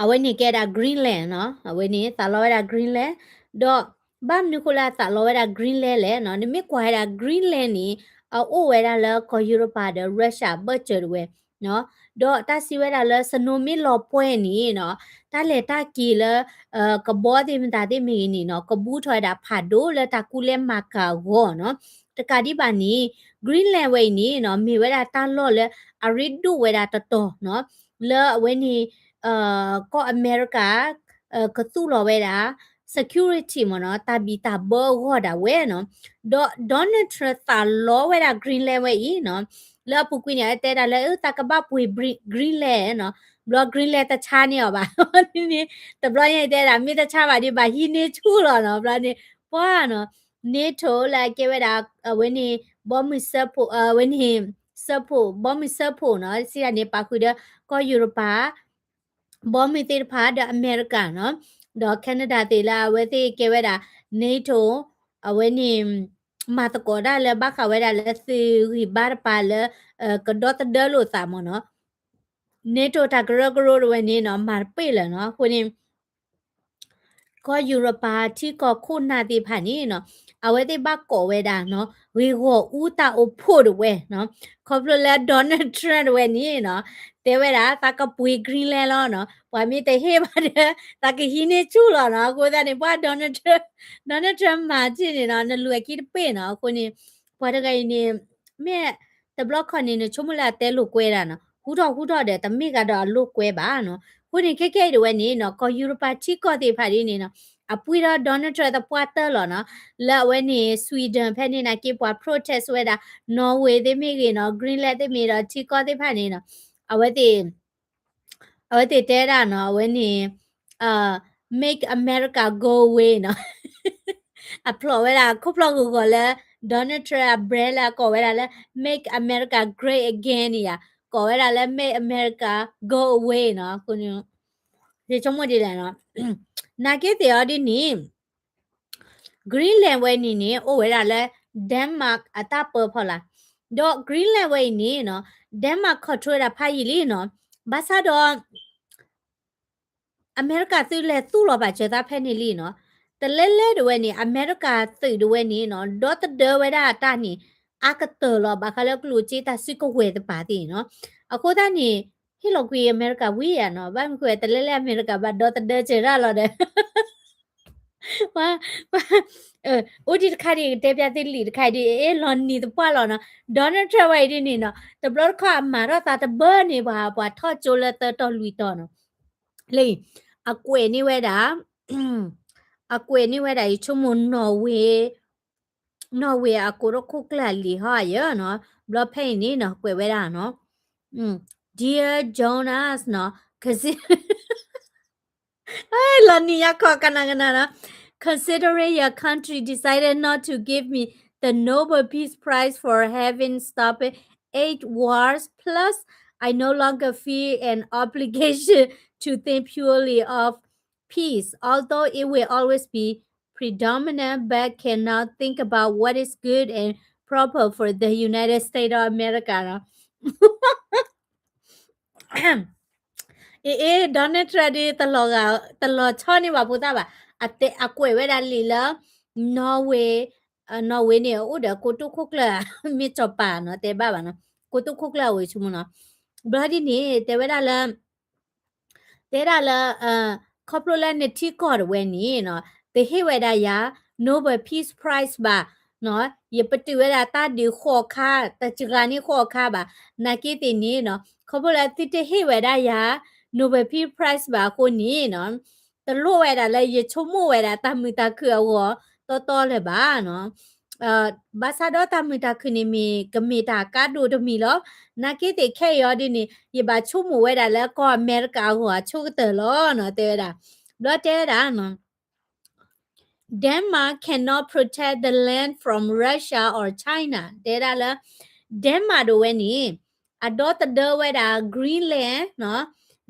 အဝဲန့ၣ်ကဲဒၣ် Greenland နီၤ. အဝဲန့ၣ်သးလီဝဲဒၣ် Greenland ဒီး ဘၣ်မနုၤဃိလၢအသးလီဝဲဒၣ် Greenland လဲၣ်နီၤ. နမ့ၢ်ကွၢ်ဝဲဒၣ် Greenland န့ၣ် အအိၣ်ဝဲဒၣ်လၢကီၢ်ယူရပၤဒီး Russia ဘၢၣ်စၢၤတဝဲနီၤ. ဒီးတၢ်စံးဝဲဒၣ်လၢ snow မ့ၢ်လီၤပှဲၤန့ၣ်နီၤ တၢ်လဲၤတၢ်က့ၤလၢ ကဘီသ့ၣ်မတၤသ့ၣ်မ့ၢ်ဂ့ၤန့ၣ်နီၤ ကဘူးထီၣ်ဝဲဒၣ်ဖးဒိၣ်လၢတၢ်ကူလဲမၤကၤအဂီၢ်နီၤ. တကးဒံးဘၣ်န့ၣ် Greenland ဝဲအံၤန့ၣ်နီၤ မ့ၢ်ဝဲဒၣ်တၢ်လီၢ်လၢအရ့ဒိၣ်ဝဲဒၣ်တတီၤနီၤ လၢအဝဲန့ၣ် ကီၢ်အမဲရကၤ ကသူၣ်လီၤဝဲဒၣ် security မ့ၢ်နီၤ တၢ်ဘံၣ်တၢ်ဘၢအဂီၢ်ဒၣ်ဝဲနီၤ ဒီး Donald Trump သးလီဝဲဒၣ် Greenland ဝဲအံၤနီၤ လၢအပူၤကွံာ်န့ၣ် အတဲဒၣ်လၢ သးကဘၣ်ပှ့ၤ Greenland နီၤ ဘျီ Greenland တဆါန့ၢ်အီၤဘၣ် န့ၣ် တဘျီညါအံၤတဲဒၣ် မ့ၢ်တဆါဘၣ်ဒီး ဘၣ်ဟံးန့ၢ်ဆူၣ်လီၤနီၤ ဘျီန့ၣ် ပှၤနီၤ NATO လၢအကဲဝဲဒၣ် အဝဲန့ၣ် ဘီမုၢ်စၢဖှိၣ် အဝဲန့ၣ် စၢဖှိၣ် ဘီမုၢ်စၢဖှိၣ်နီၤ စံးဒၣ်န့ၣ် ပာ်ဃုာ်ဒီး ကီၢ်ယူရပၤ ဘီမုၢ်သ့ၣ်တဖၣ်ဒီးအမဲရကၤနီၤ ဒီး Canada သ့ၣ်လၢအဝဲသ့ၣ်ကဲဝဲဒၣ် NATO အဝဲန့ၣ် မၤသကိးတၢ်လၢဘၣ်ဃးဝဲဒၣ်လၢသုးဂံၢ်ဘါတပၤလၢ ကဒီသဒၢလိာ်သးမ့ၢ်နီၤ NATO တၢ်ကရၢကရိတဝဲန့ၣ်နီၤ မၤတပ့ၢ်လၢၤနီၤ အဃိန့ၣ် ကီၢ်ယူရပၤထံကီၢ်ခိၣ်နၢ်သ့ၣ်တဖၣ်န့ၣ်နီၤ အဝဲသ့ၣ်ဘၣ်ကိးဝဲဒၣ်နီၤ ဂ့ၢ်ဂီၢ်အူတၢ်အိၣ်ဖှိၣ်တဝဲနီၤ ခီဖျိလၢ Donald Trump တဝဲန့ၣ်နီၤ တဲဝဲဒၣ် သးကပှ့ၤ Greenland လီၤနီၤ ပှၤမ့ၢ်တဟ့ၣ်ဘၣ်ဒီး သးကဟံးန့ၢ် ဆူၣ် လီၤနီၤ အဃိသတးန့ၣ် ပှၤ Donald Trump မၤထံၣ်န့ၣ်နီၤ နလူၤအခံတပ့ၢ်နီၤ အဃိန့ၣ် ပှၤတဂၤအံၤန့ၣ် မ့ၢ်တဘျီခီန့ၣ် နဆိကမိၣ်လၢအတဲလိာ်ကွဲဒၣ်နီၤ ဟူထီၣ်ဟူထီၣ်ဒီး တမ့ၢ်ဂၤဒီးအလိာ်ကွဲဘၣ်နီၤ အဃိန့ၣ် ခဲခဲအံၤတဝဲန့ၣ်နီၤ ကီၢ်ယူရပၤထံကီၢ်သ့ၣ်တဖၣ်ဒ်န့ၣ်နီၤ အပှ့ၤဒီး Donald Trump သပှၢ်တၢၢ်လီၤနီၤ လၢအဝဲန့ၣ် Sweden ဖဲန့ၣ်နာ်က့ ပှၤ protest ဝဲဒၣ် Norway သ့ၣ်မ့ၢ်ဂ့ၤနီၤ Greenland သ့ၣ်မ့ၢ်ဒီးထံကီၢ်သ့ၣ်တဖၣ်န့ၣ်နီၤ အဝဲသ့ၣ် အဝဲသ့ၣ်တဲဒၣ်နီၤ အဝဲန့ၣ် make America go away နီၤ အဖျိးဝဲဒၣ်ခိၣ်ဖျီၣ်ဂီၤဂီၤလၢ Donald Trump အ brand လၢအကိးဝဲဒၣ်လၢ make America great again န့ၣ်ယါ ကိးဝဲဒၣ်လၢ make America go away နီၤ အဃိန့ၣ် ယဆိကမိၣ်ဒ်လဲၣ်နီၤ နာ်က့သ့ၣ်အီၤဒ်န့ၣ် Greenland ဝဲန့ၣ်န့ၣ် အိၣ်ဝဲဒၣ်လၢ Denmark အတၢ်ပၢဖီလာ် ဒီး Greenland ဝဲအံၤန့ၣ်နီၤ Denmark control ဝဲဒၣ်ဖးယံာ်လံနီၤ ဘၣ်ဆၣ်ဒီး အမဲရကၤသုးလဲၤသူၣ်လီၤဘၣ်စၢၤသးဖဲန့ၣ်လံနီၤ တလဲလဲတဝဲန့ၣ် အမဲရကၤသုးတဝဲန့ၣ်နီၤ ဒီသဒၢဝဲဒၣ်တၢ်န့ၣ် အါကတၢၢ်လီၤ ဘၣ်ဃးလၢကျိၣ်စ့တၢ်စုကဝဲၤတပၤသ့ၣ်နီၤ အဃိသတးန့ၣ် ဟ့ၣ်လီၤကွံာ်အမဲရကၤဝံၤယါနီၤ ဘၣ်မနုၤဃိတလဲလဲအမဲရကၤဘၣ်ဒီသဒၢစၢၤတၢ်လီၤဒီး အိၣ်ဒံးတခါဒံး ကတဲပျးသုလံာ်တခါဒံး အ့ၣ်လီၤနံၤသပှၢ်လီၤနီၤ Donald Trump ဝဲအံၤဒ်န့ၣ်နီၤ တဘျီတခီၣ်အမၤထီၣ်သးတဘၢန့ၣ် ပှၤ ပှၤထီၣ်ကၠိလၢသၢတီၢ်လွံၢ်တီၢ်နီၤ လၢ အကွဲးန့ၢ်ဝဲဒၣ် အကွဲးန့ၢ်ဝဲဒၣ် ယဆိကမိၣ် Norway Norway အကိးထီၣ်ခိၣ်ကျၢၢ်လံာ်ဟီယဲနီၤ ဘျီဖဲအံၤန့ၣ်နီၤ ကွဲးဝဲဒၣ်နီၤ Dear Jonas နီၤ လီၤနံၤယါခီကနၣ်ကနၣ်နီၤ Considering your country decided not to give me the Nobel Peace Prize for having stopped eight wars, plus I no longer feel an obligation to think purely of peace, although it will always be predominant, but can now think about what is good and proper for the United States of America နီၤ အ့ အ့ Donald Trump ဒ် တလီၤဆီန့ၢ်ဘၣ်ဖိသၣ်ဘၣ် အကွဲးဝဲဒၣ်လံာ်လၢ Norway Norway န့ၣ် အိၣ်ဒီးကိတိာ်ခိၣ်ကျၢၢ် မ့ၢ်စီၤပၤနီၤ တဲဘၣ်ဘၣ်နီၤ ကိတိာ်ခိၣ်ကျၢၢ်အဝဲဆိကမိၣ်နီၤ ဘျီဒ်န့ၣ် တဲဝဲဒၣ်လၢ တဲဒၣ်လၢ ခီဖျိလၢနထံကီၢ်တဝဲန့ၣ်နီၤ တဟ့ၣ်ဝဲဒၣ်ယၤ Nobel Peace Prize ဘၣ်နီၤ ယပတုာ်ဝဲဒၣ်တၢ်ဒုးဃိးခါ တစှၤန့ၢ်ဃိးခါဘၣ် နာ်က့သ့ၣ်န့ၣ်နီၤ ခီဖျိလၢသုတဟ့ၣ်ဝဲဒၣ်ယၤ Nobel Peace Prize ဘၣ်အဃိန့ၣ်နီၤ တလိၣ်ဝဲဒၣ်လၢယဆိကမိၣ်ဝဲဒၣ်တၢ်မုာ်တၢ်ခုၣ်အဂီၢ်တီတီလၢၤဘၣ်နီၤ ဘၣ်ဆၣ်ဒီးတၢ်မုာ်တၢ်ခုၣ်န့ၣ်မ့ၢ်ကမ့ၢ်တၢ်ကါဒိၣ်တမံၤလီၤ. နာ်က့သ့ၣ်ခဲအံၤအီၤဒ်န့ၣ် ယဘၣ်ဆိကမိၣ်ဝဲဒၣ်လၢကီၢ်အမဲရကၤအဂီၢ်အဆိကတၢၢ်လီၤနီၤ တဲဝဲဒၣ်. ဘျီတဲဝဲဒၣ် Denmark cannot protect the land from Russia or China တဲဒၣ်လၢ Denmark ဒိၣ်ဝဲန့ၣ် အဒီသဒၢဝဲဒၣ် Greenland နီၤ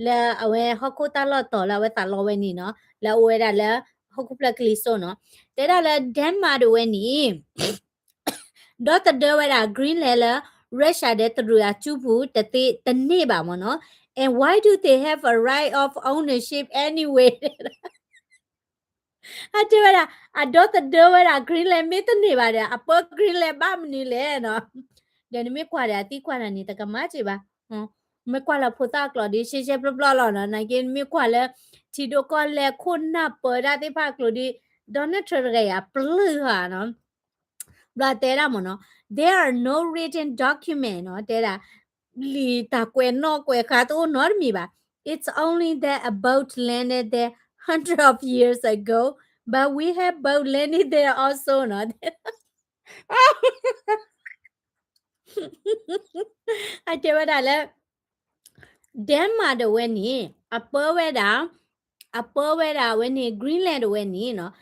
လၢအဝဲဟီၣ်ခိၣ်တၢ်လီၢ်တီၤလၢအဝဲသးလီဝဲန့ၣ်နီၤ လၢအအိၣ်ဝဲဒၣ်လၢဟီၣ်ခိၣ်ဖျၢၣ်ကလံၤစိးနီၤ တဲဒၣ်လၢ Denmark ဒိၣ်ဝဲန့ၣ် ဒီသဒၢဝဲဒၣ် Greenland လၢ Russia ဒီးတရူးအစုပူၤတသ့တန့ၢ်ဘၣ်မ့ၢ်နီၤ and why do they have a right of ownership anyway အတဲဝဲဒၣ် အဒီသဒၢဝဲဒၣ် Greenland မ့ၢ်တန့ၢ်ဘၣ်ဒီး အပၢ Greenland ဘၣ်မနုၤလဲၣ်နီၤ ဒီးနမ့ၢ်ကွၢ်ဒီးအသံကွၢ်နၤန့ၣ် တကမၣ်စ့ၢ်ဘၣ် မ့ၢ်ကွၢ်လၢဖိသၣ်အကျိာ်ဒီး ရှဲရှဲပျီပျီလီၤနီၤ နာ်က့မ့ၢ်ကွၢ်လၢ ထံဒိၣ်ကီၢ်လဲၢ်ခိၣ်နၢ်ပၢတၢ်သ့ၣ်တဖၣ်အကျိာ်ဒီး Donald Trump တဂၤအံၤအပျုၢ်ဟါနီၤ ဘျီတဲဒၣ်မ့ၢ်နီၤ, there are no written document နီၤ, တဲဒၣ် လံာ်တၢ်ကွဲးနီၣ်ကွဲးဃါတအိၣ်နီတမံၤဘၣ်. It's only that a boat landed there hundred of years ago, but we have boat landing there also နီၤ. အတဲဝဲဒၣ်လၢ Denmark တဝဲန့ၣ် အပၢဝဲဒၣ် အပၢဝဲဒၣ်အဝဲန့ၣ် Greenland တဝဲန့ၣ်နီၤ, လံာ်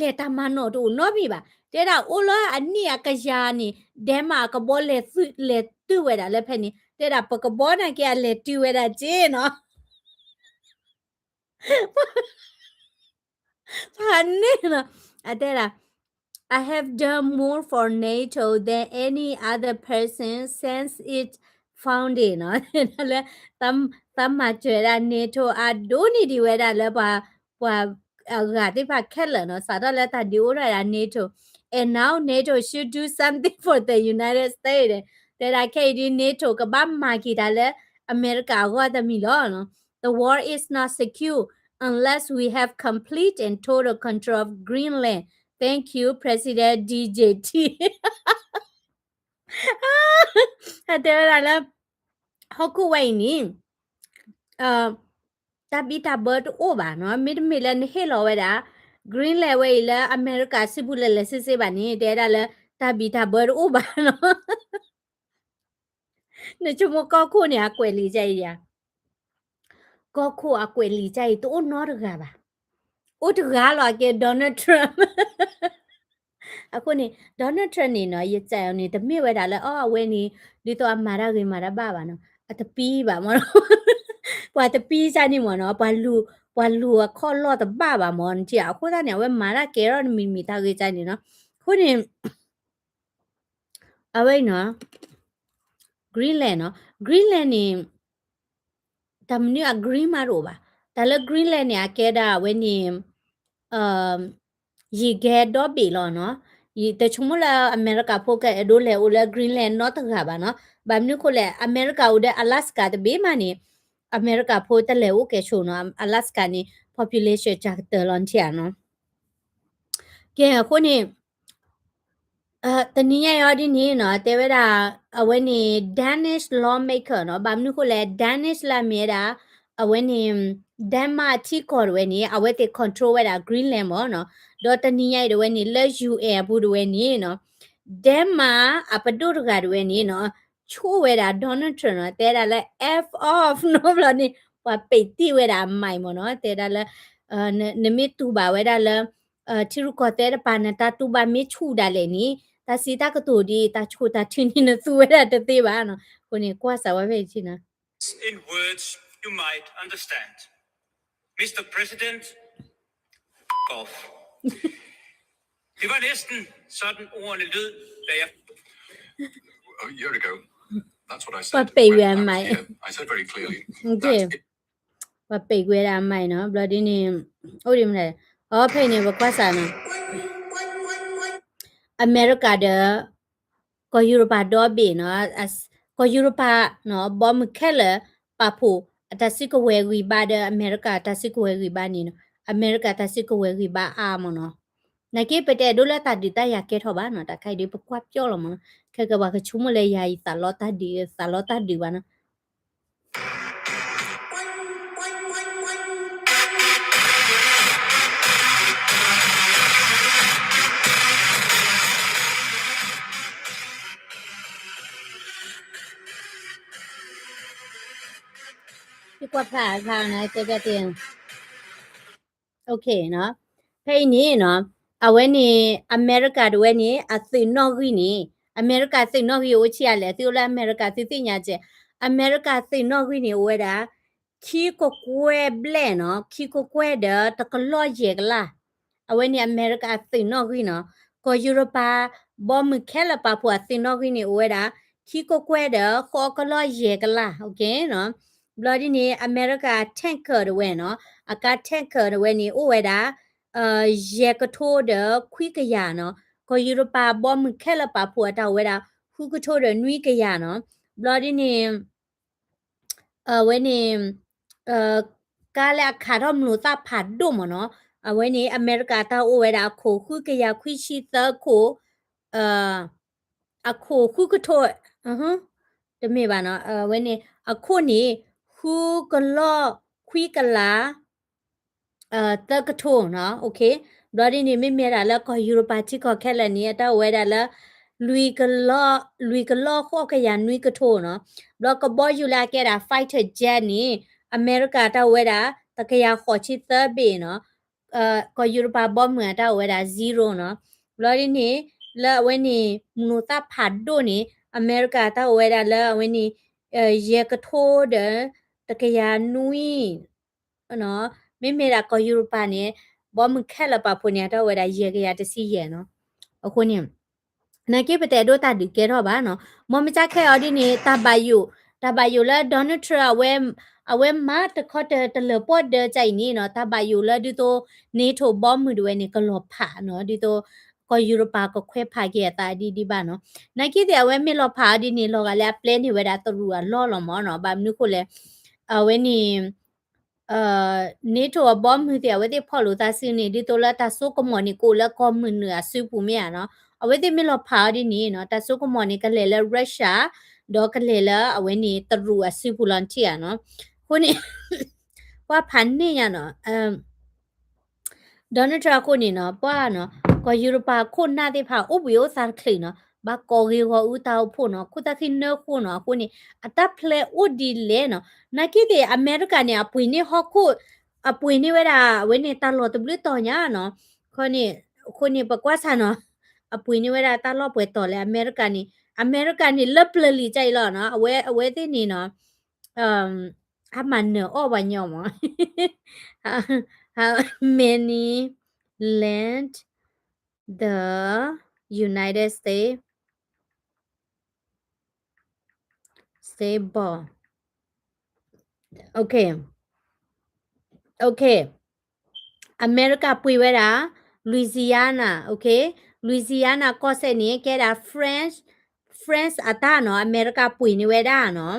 လဲၢ်တၢ်မၤနီၣ်တအိၣ်နီတမံၤဘၣ်. တဲဒၣ်အိၣ်လၢအနံၣ်အကယၤန့ၣ် Denmark အကဘီလဲၤသု လဲၤတုၤဝဲဒၣ်လၢဖဲန့ၣ်, တဲဒၣ်ပကဘီနာ်က့အလဲၤတုၤဝဲဒၣ်က့နီၤ. ဖးန့ၣ်နီၤ, အတဲဒၣ် I have done more for NATO than any other person since its founding နီၤ. လၢ သးမၤစၢၤဝဲဒၣ် NATO အဒိၣ်န့ၢ်ဒံးဝဲဒၣ်လၢပှၤ ပှၤအဂၤသ့ၣ်တဖၣ်ခဲလၢာ်နီၤ, စးထီၣ်လၢတၢ်ဒုးအိၣ်ထီၣ်ဝဲဒၣ် NATO, and now NATO should do something for the United States. တဲဒၣ်ခဲအံၤဒ် NATO ကဘၣ်မၤက့ၤတၢ်လၢအမဲရကၤအဂီၢ်တမံၤလီၤနီၤ. The world is not secure unless we have complete and total control of Greenland. Thank you, President D J T. အတဲဝဲဒၣ်လၢ ဟီၣ်ခိၣ်ဝဲအံၤန့ၣ် တၢ်ဘံၣ်တၢ်ဘၢတအိၣ်ဘၣ်နီၤ, မ့တမ့ၢ်လၢနဟ့ၣ်လီၤဝဲဒၣ် Greenland ဝဲအံၤလၢအမဲရကၤစုပူၤလၢာ်လၢာ်ဆ့ဆ့ဘၣ်န့ၣ် တဲဝဲဒၣ်လၢတၢ်ဘံၣ်တၢ်ဘၢတအိၣ်ဘၣ်နီၤ. နဆိကမိၣ်ကီၢ်ခိၣ်န့ၣ် အကွဲးလံာ်ကါအံၤဧါ, ကီၢ်ခိၣ်အကွဲးလံာ်ကါအံၤတအိၣ်နီတဂၤဘၣ်, အိၣ်တဂၤလီၤအကဲ Donald Trump. အဃိန့ၣ် Donald Trump န့ၣ်နီၤ ယစံးအီၤန့ၣ် တမ့ၢ်ဝဲဒၣ်လၢ အီ အဝဲန့ၣ် ဒ်သိးအမၤတၢ်ဂ့ၤမၤတၢ်ဘၣ်ဘၣ်နီၤ, အတပံဘၣ်မ့ၢ်နီၤ, ပှၤတပံကါန့ၣ်မ့ၢ်နီၤ, ပှၤလူၤအခီၣ်လီၢ်တဘၣ်ဘၣ်မ့ၢ်နီၤ, အဃိသတးန့ၣ် အဝဲမၤတၢ်ကဲထီၣ်တမံၤမံၤတၢ်ဂ့ၤကါန့ၣ်နီၤ, အဃိန့ၣ် အဝဲအံၤနီၤ Greenland နီၤ, Greenland န့ၣ် တၢ်မနုၤအ green မးတအိၣ်ဘၣ်, တၢ်လၢ Greenland န့ၣ် အကဲဒၣ်အဝဲန့ၣ် ယံာ်ကဲဒီဘ့ၣ်လီၤနီၤ, တဆိကမိၣ်လၢအမဲရကၤဖိကအဲၣ်ဒိးလဲၤအိၣ်လၢ Greenland နီတဂၤဘၣ်နီၤ, ဘၣ်မနုၤအဃိလဲၣ် အမဲရကၤအိၣ်ဒီး Alaska တဘ့ၣ်မးန့ၣ် အမဲရကၤဖိတလဲၤအိၣ်ကဲဆိနီၤ, Alaska န့ၣ် population ကကတၢၢ်လီၤနထံၣ်ဧါနီၤ. ကဲအဃိန့ၣ် တနံၤညါအံၤဒ်န့ၣ်နီၤ တဲဝဲဒၣ် အဝဲန့ၣ် Danish lawmaker နီၤ, ဘၣ်မနုၤအဃိလဲၣ် Danish လၢအမ့ၢ်ဝဲဒၣ် အဝဲန့ၣ် Denmark ထံကီၢ်တဝဲန့ၣ် အဝဲသ့ၣ် control ဝဲဒၣ် Greenland မ့ၢ်နီၤ, ဒီးတနံၤညါအံၤတဝဲန့ၣ် လၢ ယူၣ်အဲၣ် အပူၤတဝဲန့ၣ်နီၤ Denmark အပဒိၣ်တဂၤတဝဲန့ၣ်နီၤ ဆိၣ်ဝဲဒၣ် Donald Trump နီၤ တဲဒၣ်လၢ F off နီၤ, ဘျီန့ၣ် ပှၤပံးတ့ၢ်ဝဲဒၣ်အမံၤမ့ၢ်နီၤ, တဲဒၣ်လၢ နမ့ၢ်တူၢ်ဘၣ်ဝဲဒၣ်လၢ ထံရူၢ်ကီၢ်သဲးတပၤ နတၢ်တူၢ်ဘၣ်မ့ၢ်ဆူၣ်ဒၣ်လဲာ်န့ၣ် တၢ်စံးတၢ်ကတိၤဒ်အံၤ တၢ်ဆိၣ်တၢ်ထုန့ၣ် နသူဝဲဒၣ်တသ့ဘၣ်နီၤ, အဃိန့ၣ် ကွၢ်စးဝဲဖဲအံၤထံနီၤ. In words you might understand. Mister President, off. Det var næsten sådan, ordene lød, da jeg... A year ago. That's what I said. ပှၤပံးဝဲအမံၤ. Yeah, I said very clearly. Okay. That's it. ပှၤပံးဝဲဒၣ်အမံၤနီၤ, ဘျီဒ်န့ၣ် အိၣ်ဒ်မနုၤလဲၣ်, အီ ဖဲအံၤန့ၣ် ပကွၢ်စးနီၤ, အမဲရကၤဒီး ကီၢ်ယူရပၤဒီဘ့ၣ်နီၤ, ကီၢ်ယူရပၤနီၤ ဘီမုၢ်ခဲလၢာ် ပာ်ဖှိၣ်အတၢ်စုကဝဲၤဂံၢ်ဘါဒီး အမဲရကၤတၢ်စုကဝဲၤဂံၢ်ဘါန့ၣ်နီၤ, အမဲရကၤတၢ်စုကဝဲၤဂံၢ်ဘါအါမ့ၢ်နီၤ, နာ်က့ပတအဲၣ်ဒိးလၢတၢ်ဒုးတၢ်ယၤကဲထီၣ်ဘၣ်နီၤ, တၢ်ခါအံၤဒ်ပကွၢ်ပျီလီၤမ့ၢ်နီၤ, ခဲကပှၤကဆိကမိၣ်လၢယၤအံၤသးလီတၢ်ဒုး သးလီတၢ်ဒုးဘၣ်နီၤ. Okay နီၤ, ဖဲအံၤန့ၣ်နီၤ, အဝဲန့ၣ် အမဲရကၤတဝဲန့ၣ် အသုးနီၣ်ဂံၢ်န့ၣ်, အမဲရကၤသုးနီၣ်ဂံၢ်အိၣ်ဆံးအါလဲၣ်, သုအိၣ်လၢအမဲရကၤသုသ့ၣ်ညါစဲး, အမဲရကၤသုးနီၣ်ဂံၢ်န့ၣ် အိၣ်ဝဲဒၣ် ခံကကွဲၢ်ဘျဲၣ်နီၤ, ခံကကွဲၢ်ဒီးတကလီၢ်ယဲၢ်ကလး, အဝဲန့ၣ်အမဲရကၤသုးနီၣ်ဂံၢ်နီၤ, ကီၢ်ယူရပၤ ဘီမုၢ်ခဲလၢာ်ပာ်ဖှိၣ်အသုးနီၣ်ဂံၢ်န့ၣ် အိၣ်ဝဲဒၣ် ခံကကွဲၢ်ဒီးဃိးကလီၢ်ယဲၢ်ကလး, okay နီၤ, ဘျီဒ်န့ၣ် အမဲရကၤ tanker တဝဲနီၤ, အကါ tanker တဝဲန့ၣ် အိၣ်ဝဲဒၣ် ယဲၢ်ကထိဒီးခွံကယၤနီၤ, ကီၢ်ယူရပၤဘီမုၢ်ခဲလၢာ်ပာ်ဖှိၣ်အတၢ်အိၣ်ဝဲဒၣ် ဃုကထိဒီးနွံကယၤနီၤ, ဘျီဒ်န့ၣ် အဝဲန့ၣ် ကါလၢအခးထီၣ်မျိာ်သၣ်ဖးဒိၣ်မ့ၢ်နီၤ, အဝဲန့ၣ် အမဲရကၤတၢ်အိၣ်ဝဲဒၣ်အခိၣ် ဃုကယၤခွံဆံသၢခိၣ်, အခိၣ်ဃုကထိၣ်, တမ့ၢ်ဘၣ်နီၤ, အဝဲန့ၣ် အခိၣ်န့ၣ် ဃုကလီၢ်ခွံကလး သၢကထိၣ်နီၤ, ဘျီဒ်န့ၣ် မ့မ့ၢ်ဒၣ်လၢကီၢ်ယူရပၤထံကီၢ်ခဲလၢာ်န့ၣ် အတၢ်အိၣ်ဝဲဒၣ်လၢ လွံၢ်ကလီၢ်, လွံၢ်ကလီၢ်ဃိးကယၤနွံကထိၣ်နီၤ, ဘျီကဘီယူၤလၢအကဲဒၣ် fighter jet န့ၣ် အမဲရကၤတၢ်အိၣ်ဝဲဒၣ် တကယၤဃိးဆံသၢဘ့ၣ်နီၤ, ကီၢ်ယူရပၤဘီမုၢ်အတၢ်အိၣ်ဝဲဒၣ် zero နီၤ, ဘျီဒ်န့ၣ် လၢအဝဲန့ၣ် မုၢ်နုာ်သၣ်ဖးဒိၣ်န့ၣ် အမဲရကၤတၢ်အိၣ်ဝဲဒၣ်လၢအဝဲန့ၣ် ယဲၢ်ကထိၣ်ဒီး တကယၤနွံ မ့မ့ၢ်ဒၣ်ကီၢ်ယူရပၤန့ၣ် ဘီမုၢ်ခဲလၢာ်ပာ်ဖှိၣ်န့ၣ် အတၢ်အိၣ်ဝဲဒၣ်ယဲၢ်ကယၤတဆံယဲၢ်နီၤ, အဃိန့ၣ် နာ်က့ပတအဲၣ်ဒိးတၢ်ဒုးကဲထီၣ်ဘၣ်နီၤ, မ်မ့ၢ်ကဲခဲအီၤဒ်န့ၣ် တၢ်ဘၣ်ယိၣ်, တၢ်ဘၣ်ယိၣ်လၢ Donald Trump အဝဲ, အဝဲမၤတခီတၢ်တလၢၤပီၢ်ဒၢကၢ်အံၤန့ၣ်နီၤ, တၢ်ဘၣ်ယိၣ်လၢဒ်သိး NATO ဘီမုၢ်ဒၣ်ဝဲန့ၣ် ကလီၤဖးနီၤ, ဒ်သိး ကီၢ်ယူရပၤကခွဲးဖးက့ၤအသးဒ်ဒ်ဘၣ်နီၤ, နာ်က့သ့ၣ်အဝဲမ့ၢ်လီၤဖးအီၤဒ်န့ၣ် လီၤဂာ်လၢအပျဲန့ၢ်ဝဲဒၣ်တရူးအလီၢ်လီၤမၢ်နီၤ, ဘၣ်မနုၤဃိလဲၣ်, အဝဲန့ၣ် NATO အဘီမုၢ်သ့ၣ် အဝဲသ့ၣ်ဖီၣ်လိာ်သးစုန့ၣ် ဒ်သိးလၢတၢ်စိကမီၤန့ၣ် ကအိၣ်လၢကီၢ်မုၢ်နုာ်အစုပူၤမ့ၢ်ဧါနီၤ, အဝဲသ့ၣ်မ့ၢ်လီၤဖးအီၤဒ်န့ၣ်နီၤ, တၢ်စိကမီၤန့ၣ် ကလဲၤလၢ Russia ဒီးကလဲၤလၢအဝဲန့ၣ်တရူးအစုပူၤလီၤထံၣ်ဧါနီၤ, အဃိန့ၣ် ပှၤဖးန့ၢ်ညါနီၤ Donald Trump အဃိန့ၣ်နီၤ, ပှၤနီၤ, ကီၢ်ယူရပၤခိၣ်နၢ်သ့ၣ်တဖၣ် အိၣ်ဘှံးအိၣ်သါတချုးနီၤ, ဘၣ်ကိးဂ့ၤဂီၤအုၣ်တၢ်အိၣ်ဖှိၣ်နီၤ, ခိၣ်သၣ်ဃံနၢဃိနီၤ, အဃိန့ၣ် အတၢ်ဖျဲးအိၣ်ဒ်လဲၣ်နီၤ, နာ်က့သ့ၣ် အမဲရကၤန့ၣ် အပှ့ၤန့ၢ်ဟီၣ်ခိၣ်, အပှ့ၤန့ၢ်ဝဲဒၣ် အဝဲန့ၣ် တၢ်လီၢ်တဘျုးတီၤညါနီၤ, အဃိန့ၣ် အဃိန့ၣ် ပကွၢ်ဆၣ်နီၤ, အပှ့ၤန့ၢ်ဝဲဒၣ်တၢ်လီၢ်ပှဲၤတီၤလဲၣ် အမဲရကၤန့ၣ်, အမဲရကၤန့ၣ် လၢပျၢၤလံၤကၢ်အံၤလီၤနီၤ, အဝဲ, အဝဲသ့ၣ်န့ၣ်နီၤ အမၤနၢၤအီၣ်ပှၤညီမး How many land the United States, States border? Okay, okay. အမဲရကၤပှ့ၤဝဲဒၣ် Louisiana, okay, Louisiana ကီၢ်စဲၣ်န့ၣ် ကဲဒၣ် French, France အတၢ်နီၤ, အမဲရကၤပှ့ၤန့ၢ်ဝဲဒၣ်နီၤ,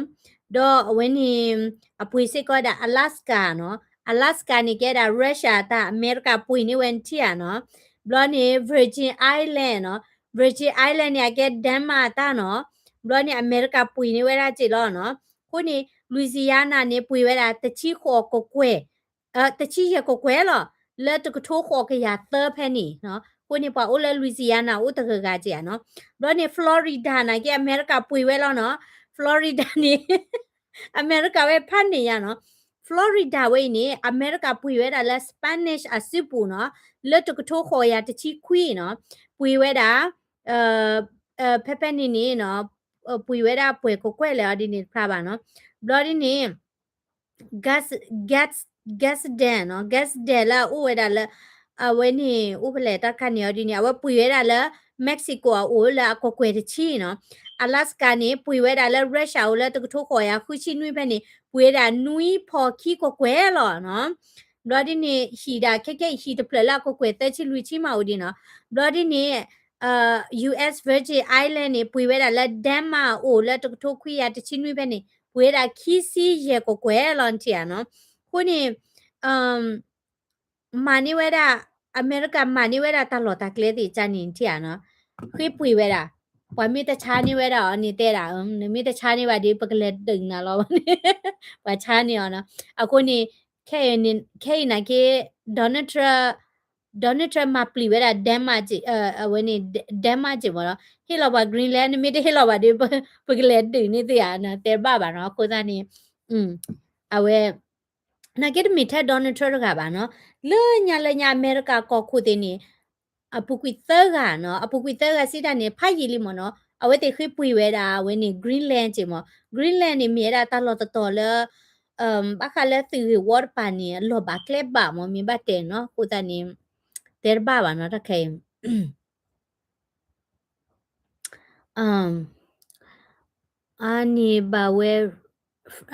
ဒီးအဝဲန့ၣ် အပှ့ၤစ့ၢ်ကီးဝဲဒၣ် Alaska နီၤ, Alaska န့ၣ် ကဲဒၣ် Russia အတၢ်, အမဲရကၤပှ့ၤန့ၢ်ဝဲထံၣ်ဧါနီၤ, ဘျီန့ၣ် Virgin Island နီၤ, Virgin Island န့ၣ် အကဲ Denmark အတၢ်နီၤ, ဘျီန့ၣ် အမဲရကၤပှ့ၤန့ၢ်ဝဲဒၣ်က့ၤလီၤနီၤ, အဃိန့ၣ် Louisiana န့ၣ် ပှ့ၤဝဲဒၣ်တဆံဃိးကကွဲၢ် တဆံယဲၢ်ကကွဲၢ်လီၤ, လၢတကထိဃိးကယၤသၢဖဲန့ၣ်, အဃိန့ၣ် ပှၤအိၣ်လၢ Louisiana အိၣ်တဂၤဂၤက့ၤဧါနီၤ, ဘျီန့ၣ် Florida နာ်က့ အမဲရကၤပှ့ၤဝဲလီၤနီၤ, Florida န့ၣ် အမဲရကၤဝဲဖးန့ၣ်ယါနီၤ, Florida ဝဲအံၤန့ၣ် အမဲရကၤပှ့ၤဝဲဒၣ်လၢ Spanish အစုပူၤနီၤ, လၢတကထိဃိးကယၤတဆံခွံနီၤ, ပှ့ၤဝဲဒၣ် ဖဲဖဲန့ၣ်န့ၣ်နီၤ, ပှ့ၤဝဲဒၣ်ပှဲၤကကွဲၢ်လဲၣ်အီၤဒ်န့ၣ်တဖျါဘၣ်နီၤ, ဘျီဒ်န့ၣ် Gas, Gas, Gadsden နီၤ, Gadsden လၢအအိၣ်ဝဲဒၣ်လၢ အဝဲန့ၣ် အိၣ်ဖဲလဲၣ်တၢ်တခါန့ၣ်အီၤဒ်န့ၣ် အဝဲပှ့ၤဝဲဒၣ်လၢ Mexico အအိၣ်လၢအကကွဲၢ်တဆံနီၤ, Alaska န့ၣ် ပှ့ၤဝဲဒၣ်လၢ Russia အအိၣ်လၢတကထိဃိးကယၤဃုဆံနွံဖဲန့ၣ် ပှ့ၤဝဲဒၣ်နွံဖီခံကကွဲၢ်လီၤနီၤ, ဘျီဒ်န့ၣ် ဟံၣ်ဒၣ်ခဲကဲအံၤ ဟံၣ်တဖျၢၣ်လၢအကကွဲၢ်သၢဆံလွံၢ်ဆံမးအိၣ်ဒ်နီၤ, ဘျီဒ်န့ၣ် US Virgin Island န့ၣ် ပှ့ၤဝဲဒၣ်လၢ Denmark အအိၣ်လၢတကထိခွံကယၤတဆံနွံဖဲန့ၣ် ပှ့ၤဝဲဒၣ်ခံဆံယဲၢ်ကကွဲၢ်လီၤနထံၣ်ဧါနီၤ, အဃိန့ၣ် မၤန့ၢ်ဝဲဒၣ် အမဲရကၤမၤန့ၢ်ဝဲဒၣ်တၢ်လီၢ်တၢ်ကျဲသ့ၣ်ကၢ်န့ၣ်နထံၣ်ဧါနီၤ, ဃ့ပှ့ၤဝဲဒၣ်, ပှၤမ့ၢ်တဆါန့ၢ်ဝဲဒၣ်အီၤန့ၣ်တဲဒၣ်, နမ့ၢ်တဆါန့ၢ်ဘၣ်ဒီး ပကလဲၤဒုးနၤလီၤန့ၣ်, ပှၤဆါန့ၢ်အီၤနီၤ, အဃိန့ၣ် ခဲအံၤနာ်က့ Donald Trump, Donald Trump မၤပျံၤဝဲဒၣ် Denmark က့, အဝဲန့ၣ် Denmark က့မ့ၢ်လီၤ, ဟ့ၣ်လီၤပှၤ Greenland နမ့ၢ်တဟ့ၣ်လီၤဘၣ်ဒီး ပကလဲၤဒုးန့ၢ်သ့ဧါနီၤ, တဲတဘၣ်ဘၣ်နီၤ, အဃိသတးန့ၣ် အဝဲ နာ်က့တမ့ၢ်ထဲ Donald Trump တဂၤဘၣ်နီၤ, လၢညါလၢညါအမဲရကၤကီၢ်ခိၣ်သ့ၣ်န့ၣ် အပူၤကွံာ်သၢဂၤနီၤ, အပူၤကွံာ်သၢဂၤစံးတၢ်န့ၣ် ဖးယံာ်လံမ့ၢ်နီၤ, အဝဲသ့ၣ်ဃ့ပှ့ၤဝဲဒၣ်အဝဲန့ၣ် Greenland က့မ့ၢ်, Greenland န့ၣ် မ့ၢ်ဝဲဒၣ်တၢ်လီၢ်တတီၤလၢ ဘၣ်ဃးလၢသုးဂ့ၢ်ဝီတပၤန့ၣ် အလီၢ်ဘၣ်ကျဲဘၣ်မ့ၢ် မ့ၢ်ဘၣ်တဲနီၤ, အဃိသတးန့ၣ် တဲတဘၣ်ဘၣ်နီၤ တၢ်ခဲအံၤ အန့ၣ်ဘၣ်ဝဲ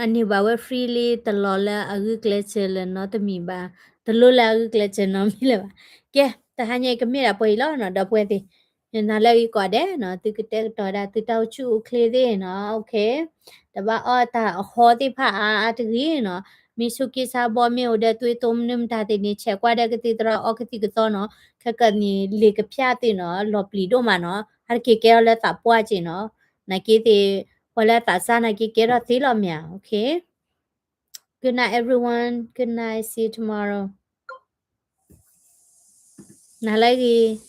အန့ၣ်ဘၣ်ဝဲ free လံ တလီၤလၢအဂုာ်ကျဲးစၢးလၢၤနီတမံၤဘၣ်, တလိၣ်လၢအဂုာ်ကျဲးစၢးနီတမံၤလၢၤဘၣ်. ကဲ, တဟါညါအံၤကမ့ၢ်ဒၣ်ပှဲၤအံၤလီၤနီၤ ဒီပုၢ်ဝဲၢ်သ့ၣ်, ယနာ်လၢအဂ့ၤကိးဂၤဒဲးနီၤ သုကတဲာ်ကတီၤဒၣ်သုတၢ်အိၣ်ဆူၣ်အိၣ်ချ့သ့ၣ်နီၤ, okay, တဘၣ်အီၣ်တၢ်အဟီသ့ၣ်တဖၣ်အါအါတဂ့ၤနီၤ, မ့ၢ်ဆူးက့ဆါဘီမ့ၢ်အိၣ်ဒီးသွေးတိုးမနုၤမတၤသ့ၣ်န့ၣ် ဆဲးကွၢ်ဒီးကသံၣ်သရၣ်အီကသံၣ်ကသီနီၤ, ခဲကနံၣ်န့ၣ် လ့ၤကဖၠၣ်သ့ၣ်နီၤ လီၤပျံၤဒိၣ်မးနီၤ အါတက့ၢ်ကဲထီၣ်လၢသးပှၢ်က့နီၤ, နာ်က့သ့ၣ်, ပှၤလၢသးစၢ်နာ်က့ကဲထီၣ်သ့လီၤမ့ၢ်ဧါ, okay. Good night everyone, good night, see you tomorrow. နၤလၢဂ့ၤ.